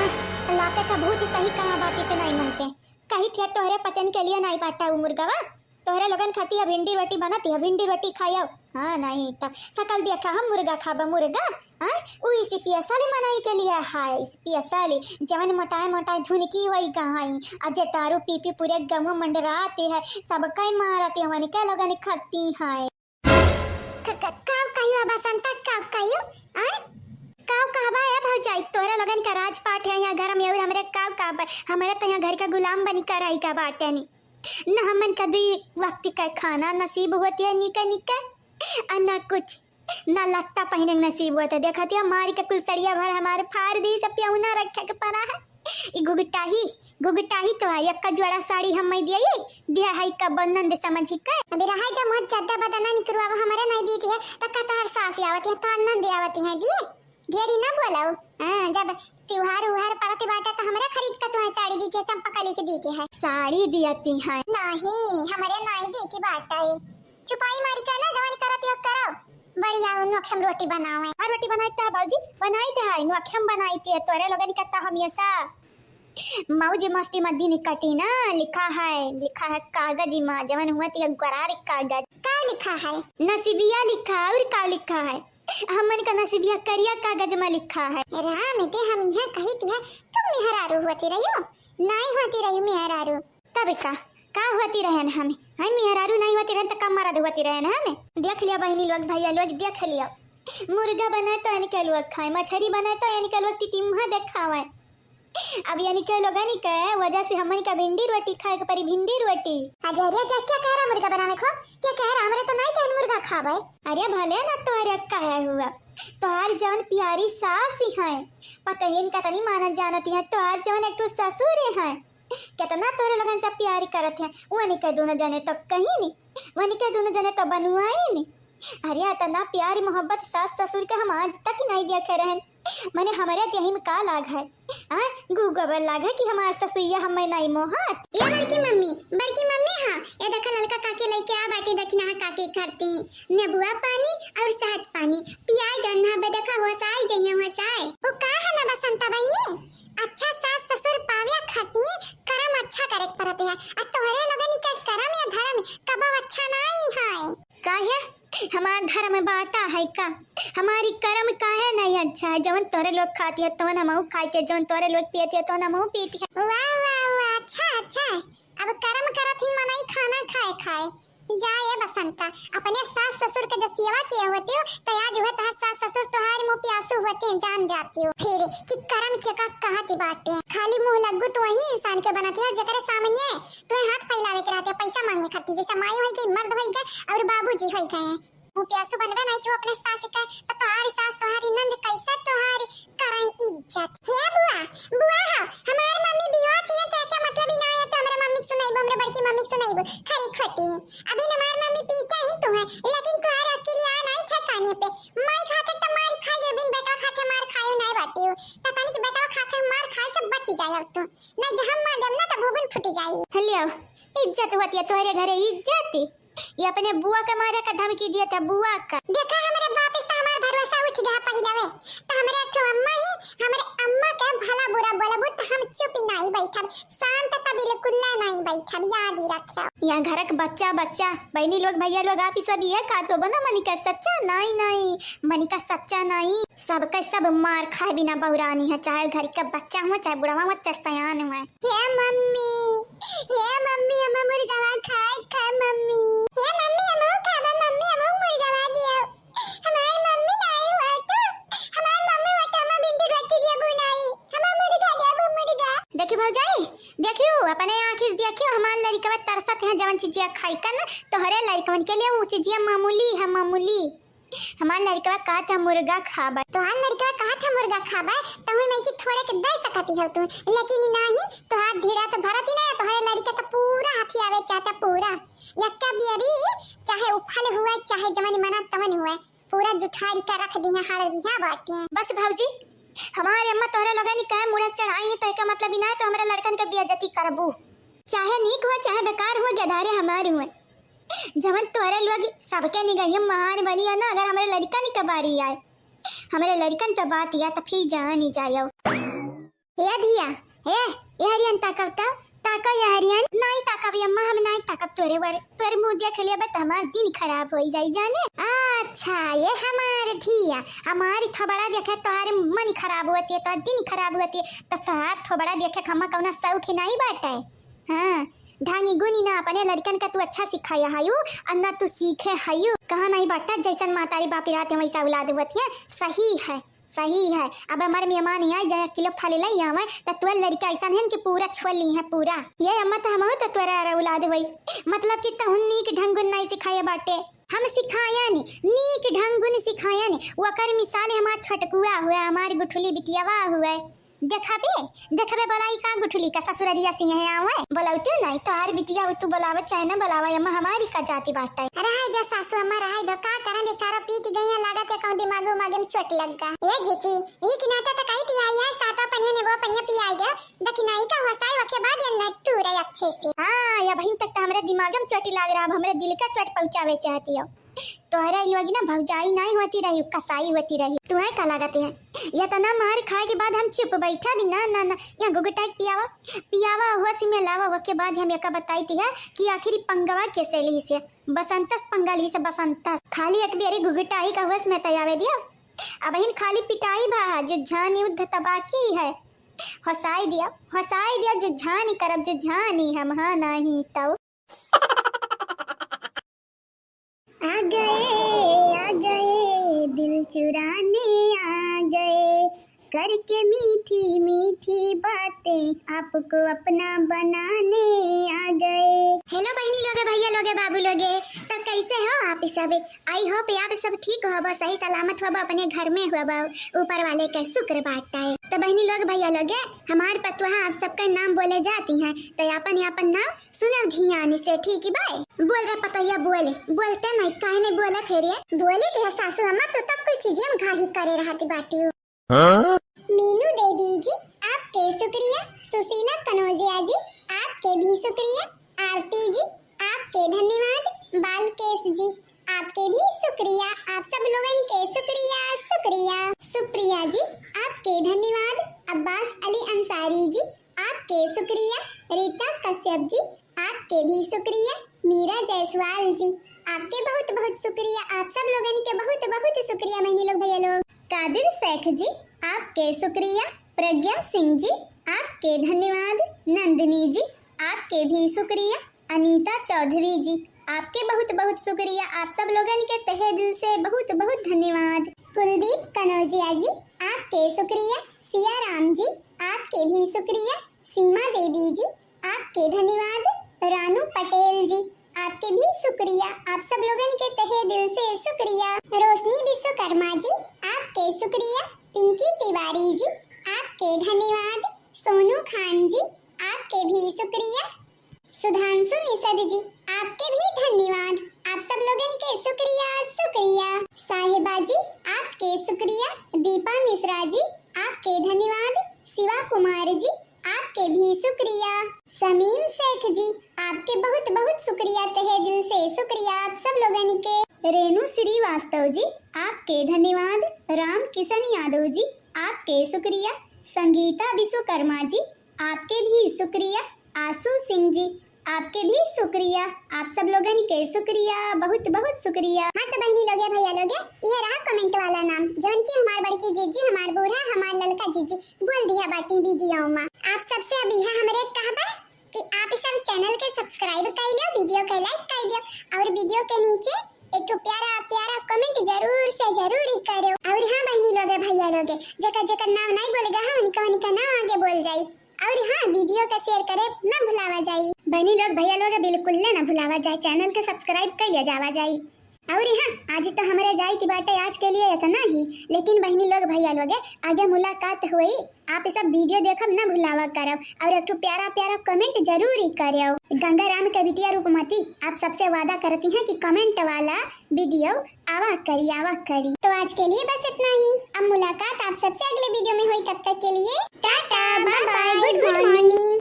लाके का भूत सही कहा बात से नहीं मनते। कही थे तोहरे पचन के लिए नहीं बाटा उ मुर्गवा। तोहरे लोगन खाती है भिंडी रोटी बनती है, भिंडी रोटी खायो। हाँ नहीं तब सकल दिया खा हम मुर्गा खाबा मुर्गा। हाँ उ इसी पियसाली मनाई के लिए है, इस पियसाली जवन मोटाए मोटाए धुन की वही कहाई। अजे दारू पी पी पूरे गम मंडराती है, सब कई मारती है, वनिका लोगन खाती है। क-, क-, काव कहियो बसंता, काव कहियो? आ? काव कहबा ए भौजाई, तोहरा लोगन का राजपाट है यहाँ घर में और हमरे काव कहबा? हमरे तो यहाँ घर का गुलाम बनी कर आई का बाटे नी। न हमन का दुई वक्त का खाना नसीब होती है निका निका, आ ना कुछ, ना लत्ता पहने के नसीब होता। देखा तिया मार के कुल सड़िया भर हमारे फाड़ दी, सब पियौना रखे के पड़ा है। ई घुघटाही, घुघटाही तो है, यक्का जोड़ा साड़ी हम मैं दिया, दिया है का बंधन दे समझी का। अबे रहाई जा मुँह चद्दा बदना निकरू, अब हमारे नहीं दी है, त का तोहर सास आवती है, तोहर नंद आवती है, दिए? ढेरी ना बोलाओ। हाँ, जब त्योहार उहार परत बाटे त हमरे खरीद के तुम्हें साड़ी दी के, चंपा कली के दी के है। साड़ी दियती है। नहीं, हमरे नहीं दी की बाटे। चुपाई मारी के ना जवानी करत यो करो। बढ़िया हो, नोखम रोटी बनावे। और रोटी बनाई त है बाबूजी, बनाई त है, नोखम बनाई त है, तोरे लोगन का त हमेशा मौज मस्ती में दिन कटी ना। लिखा है, लिखा है कागज में, जवन हुआ त गोरार कागज। का लिखा है? नसीबिया लिखा है, और का लिखा है? हमन का नसीबिया करिया कागज में लिखा है। राम दे, हम यहाँ कही त है, तुम मेहरारू होती रहियो, नाई होती रही मेहरारू। त अब का, का होती रहन हमें? हम मेहरारू नहीं होती रहन त का मरद होती रहन हमें? देख लिया बहिनी लोग, भैया लोग, देख लिया। मुर्गा बने तो इनके लोग खाए, मछरी बने तो इनके लोग टिटिम्हा देखावे। अब इनके लोगन के वजह से हमन का भिंडी रोटी खाए के पड़ी, भिंडी रोटी। अजहरिया जा, क्या कह रहा मुर्गा बनावे को? क्या कह रहा? हमरे तो नहीं कहन मुर्गा खावे। अरे भले ना तोहरे कहे हुआ, तोहार जौन प्यारी सास ही हैं, पतोहिन का तनी मानत जानती हैं, तोहार जौन एक ठो ससुर हैं, कितना तोहरे लोगन से प्यार करत हैं। वनी के दोनों जने तो कहीं नहीं, वनी के दोनों जने तो बनुआई नहीं। अरे इतना प्यार मोहब्बत सास ससुर के हम आज तक नहीं देखे रहन। मने हमरे देही में का लाग है? हाँ, गू गोबर लाग है कि हमार ससुइया हमें नहीं मोहत। ए बड़की मम्मी, बड़की मम्मी, हाँ, ए देखा ललका काकी लइके आ बाटी, देखी ना काकी करती नेबुआ पानी और शहद पानी पियाई दन ना बे, देखा होसाई जइया होसाई। ओ का है ना बसंता बहिनी, अच्छा सास ससुर पावे खाती करम अच्छा करे के पड़त है। आ तोहरे लोगन के करम या धर्म कबो अच्छा नहीं है। काहे? हमार धर्म बाटा है का? हमारी करम काहे नहीं अच्छा है? जवन तोहरे लोग खाती है तवन हमहू खाई के, जवन तोहरे लोग पियती है तवन हमहू पीती है। वाह वाह वाह, अच्छा अच्छा। अब करम करत ही मनई खाना खाए खाए। जा ए बसंता, अपने सास ससुर के जब सेवा किए होती हो तो आज वह तोहार सास ससुर तोहार मुंह प्यासू होते हैं, जान जाती हो। फिर कि करम के का कहत बाटे, खाली मुंह लग्गू तो वही इंसान के बनत है जेकरे सामने तोहे हाथ फैलावे के रहते, पैसा मांगे खातिर, जैसे माई होई गई, मर्द होई गए और बाबूजी होई गए। मुंह प्यासू बनबे नहीं क्यों अपने सास के, तो तोहारी सास, तोहारी नंद कैसे तोहारी करई इज्जत। हे बुआ, बुआ हो, हमार मम्मी बियाह किए ते क्या मतलब ही ना है, तो हमरे मम्मी के सुनाइबो, हमरे बड़की मम्मी के सुनाइबो, खरी खोटी। अभी हमार मम्मी पीटा ही तू है, लेकिन तोहार अकेलिया नहीं ठिकाने पे। माई खाते तो मार खाइयो, बिन बेटा खाते मार खायो नहीं बाटियो। तो तनी कि बेटा खाते मार खाए से बची जाए अब तू, नहीं जब हम मार देम ना तो भूबन फूटी जाई। हलियो, इज्जत होती है तोहरे घरे, इज्जत। ये अपने बुआ के मारे का धमकी दिए थे, बुआ का। देखा, हमरे बाप से तो हमार भरोसा उठ गया पहले में। तो हमरे एक ठो अम्मा ही, हमरे अम्मा के भला बुरा बोलबू तो हम चुप नहीं बैठब, शांत तो बिल्कुल नहीं बैठब, याद ही रखियो। यहाँ घर के बच्चा, बच्चा, बहनी लोग, भैया लोग, आप ही सब ये का तो बना मनिका सच्चा? नहीं, नहीं, मनिका सच्चा नहीं। सबके सब मार खाए बिना बौरानी है, चाहे घर के बच्चा हुआ, चाहे बुढ़वा हुआ, चाहे सयान हुआ। हे मम्मी, हे मम्मी, हम मुर्गवा खाए खा मम्मी। हे मम्मी, हम खाबा मम्मी, हम मुर्गवा दियो। हमार मम्मी नहीं हुआ तो, हमार मम्मी हुआ तो हम भिंडी रोटी दियो बनाई। हम मुर्गा दियो, मुर्गा। देखियो भौजाई, देखियो, अपने आँखी से देखियो, हमार लड़कवा तरसत है जवन चीजिया खाई का ना, तोहरे लड़कवन के लिए वो चीजिया मामूली है, मामूली। हमार लड़कवा कहत है मुर्गा खाबे। तोहार लड़कवा कहत है मुर्गा खाबे, तहुए में कि थोड़े के दे सकती हो तू, लेकिन ई नाही, तोहार ढीड़ा तो भरत ही ना, तोहरे लड़का तो पूरा हथियावे चाहता, पूरा। यक्का बियरी, चाहे उफल हुए, चाहे जवन मना तवन हुए, पूरा जुठारी का रख दिया, हाड़ दिया बाटे। बस भौजी, हमारे अम्मा तोहरे लोगन कहे मुड़े चढ़ाई है, तो एका मतलब ई ना है तो हमरे लड़कन के बेइज्जती करबू। चाहे नीक हुए, चाहे बेकार हुए, गधारे हमारे हुए। जवन तोहरे लोग सबके निगहिया महान बनी है ना, अगर हमरे लड़कन के बारी आए, हमरे लड़कन पे बात आए, तो फिर जान ही जायो। ए धिया, ए, ए हरियन ताकब त, ताका ए हरियन, नाई ताकब ए अम्मा, हम नाई ताकब तोरे वर, तोरे मुंह देख लेबे त हमार दिन खराब होई जाई जाने। अच्छा, ए हमार धिया, हमारी थोबड़ा देखे तोहार मन खराब होती है, तोहार दिन खराब होती है, तो तोहार थोबड़ा देखे के हम्मा कौना शौक ही नहीं बाटे। हाँ, ढांगी गुनी ना अपने लड़कन का तू अच्छा सिखाया हयू, और ना तू सीखे हयू। कहा नहीं बाटा, जैसन महतारी बापी रहते वैसा औलाद होती है। सही है, सही है। अब हमारे मेहमान यहाँ जाए किलो फल ले आवे, तो तोर लड़का ऐसा है कि पूरा छोल ली है पूरा। ए अम्मा तो हम तो तोरा औलाद होई, मतलब कि तहुन नीक ढंगुन नहीं सिखाए बाटे। हम सिखाया नी, नीक ढंगुन सिखाया नी। वकर मिसाल हमार छोटकुआ हुआ, हमार गुठली बिटियावा हुआ। देखबे, देखबे बोलाई का गुठली का ससुररिया से यहाँ आवे। बोलौते नहीं, तोहार बिटिया तू बोलावे चाहे ना बोलावे, अम्मा हमारी का जाति बाटे। रहे दो सासू अम्मा, रहे दो, का करम बेचारा पीट गई है, लागत है कहूँ दिमाग उमाग में चोट लग गया। ए जीजी, ई किनाता तो कही थी आई है, सातवा पनिया नेबो पनिया पियाई दे, दखिनाई का वसाई वके बाद ये न टूरे अच्छे से। हाँ, या बहिन तक तो हमरे दिमाग में चोट लाग रहा, अब हमरे दिल का चोट पहुँचावे चाहती हो। तोहरे लोग ना भौजाई नहीं होती रही, कसाई होती रही। तुम्हें का लागत है, इतना मार खाए के बाद हम चुप बैठा भी ना, ना, ना, यहाँ गुगुटाई पियावा, पियावा, होश में लावा, ओके बाद हम एका बताई थी है कि आखिर ई पंगवा कैसे ली से, बसंतस पंगा ली से, बसंतस। खाली एक बेरी गुगुटाई का होश में तयावे दिया, अब हिन खाली पिटाई भा है, जो जान युद्ध तबाकी है। हँसाई दिया, हँसाई दिया, जो झानी करब, जो झानी हम, हाँ, नाही तौ। आ गए, आ गए, दिल चुराने आ गए, करके मीठी मीठी बातें आपको अपना बनाने आ गए। Hello बहिनी लोगे, भैया लोगे, बाबू लोगे, तो कैसे हो आप सब? I hope आप सब ठीक होबो, सही सलामत होबो, अपने घर में होबो, ऊपर वाले के शुक्र बाटे। तो बहिनी लोग, भैया लोगे, हमार पतोहा आप सबका नाम बोले जाती हैं, तो आपन आपन नाम सुनब ध्यान से, ठीक बाय? बोल रे पतोहिया, बोल, बोलते नहीं, काहे नहीं बोलत है रे? बोली तो सासू अम्मा, तू तो कुल चीजें में घाही करे रहती बाटी हो। हाँ? मीनू देवी जी, आपके शुक्रिया। सुशीला कनौजिया जी, आपके भी शुक्रिया। आरती जी, आपके धन्यवाद। बालकेश जी, आपके भी शुक्रिया। आप सब लोगन के शुक्रिया, शुक्रिया। सुप्रिया जी, आपके धन्यवाद। अब्बास अली अंसारी जी, आपके शुक्रिया। रीता कश्यप जी, आपके भी शुक्रिया। मीरा जायसवाल जी, आपके बहुत बहुत शुक्रिया। आप सब लोगन के बहुत बहुत शुक्रिया बहिनी लोग, भैया लोग। कादिर शेख जी, आपके शुक्रिया। प्रज्ञा सिंह जी, आपके धन्यवाद। नंदिनी जी, आपके भी शुक्रिया। अनीता चौधरी जी, आपके बहुत बहुत शुक्रिया। आप सब लोगन के तहे दिल से बहुत बहुत धन्यवाद। कुलदीप कनौजिया जी, आपके शुक्रिया। सिया राम जी, आपके भी शुक्रिया। सीमा देवी जी, आपके धन्यवाद। रानू पटेल जी, आपके भी शुक्रिया। आप सब लोगन के तहे दिल से शुक्रिया। रोशनी विश्वकर्मा जी, आपके शुक्रिया। पिंकी तिवारी जी, आपके धन्यवाद। सोनू खान जी, आपके भी शुक्रिया। सुधांशु निषद जी, आपके भी धन्यवाद। आप सब लोगन के शुक्रिया, शुक्रिया। साहिबा जी, आपके शुक्रिया। दीपा मिश्रा जी, आपके धन्यवाद। शिवा कुमार जी, आपके भी शुक्रिया। समीम शेख जी, आपके बहुत बहुत शुक्रिया, तहे दिल से शुक्रिया आप सब लोगन के। रेणु श्रीवास्तव जी, आपके धन्यवाद। राम किशन यादव जी, आपके शुक्रिया। संगीता विश्वकर्मा जी, आपके भी शुक्रिया। आशु सिंह जी, आपके भी शुक्रिया। आप सब लोगन के शुक्रिया, बहुत बहुत शुक्रिया। हाँ तो बहिनी लोगे, भैया लोगे, इहे रहा comment वाला नाम, जौन की हमार बड़की जीजी, हमार बूढ़ा, हमार ललका जीजी बोल दिया बाटी video में। आप सबसे अब यह हमरे कहबा कि आप सब channel के subscribe कर लियो, video के like कर दियो और video के नीचे एक ठो प्यारा प्यारा comment जरूर से जरूर ही करो। और हाँ बहिनी लोगे, भैया लोगे, जेकर जेकर नाम नहीं बोले गए हैं, उनका उनका नाम आगे बोल जाई। और हाँ, video का share करे ना भुलावा जाई। बहिनी लोग, भैया लोग, बिल्कुल ले ना भुलावा जाए, channel के subscribe कइले जावा जाई। और हाँ, आज तो हमरे जाए की बाटे आज के लिए इतना ही, लेकिन बहिनी लोग, भैया लोग, आगे मुलाकात हुई। आप सब video देखब ना भुलावा करब और एक ठो प्यारा प्यारा comment जरूर ही करब। गंगा राम के बिटिया रूपमती आप सबसे वादा करती हैं कि comment वाला video आवा करी, आवा करी। तो आज के लिए बस इतना ही। अब मुलाकात आप सबसे अगले video में हुई, तब तक के लिए टाटा, bye bye, good morning।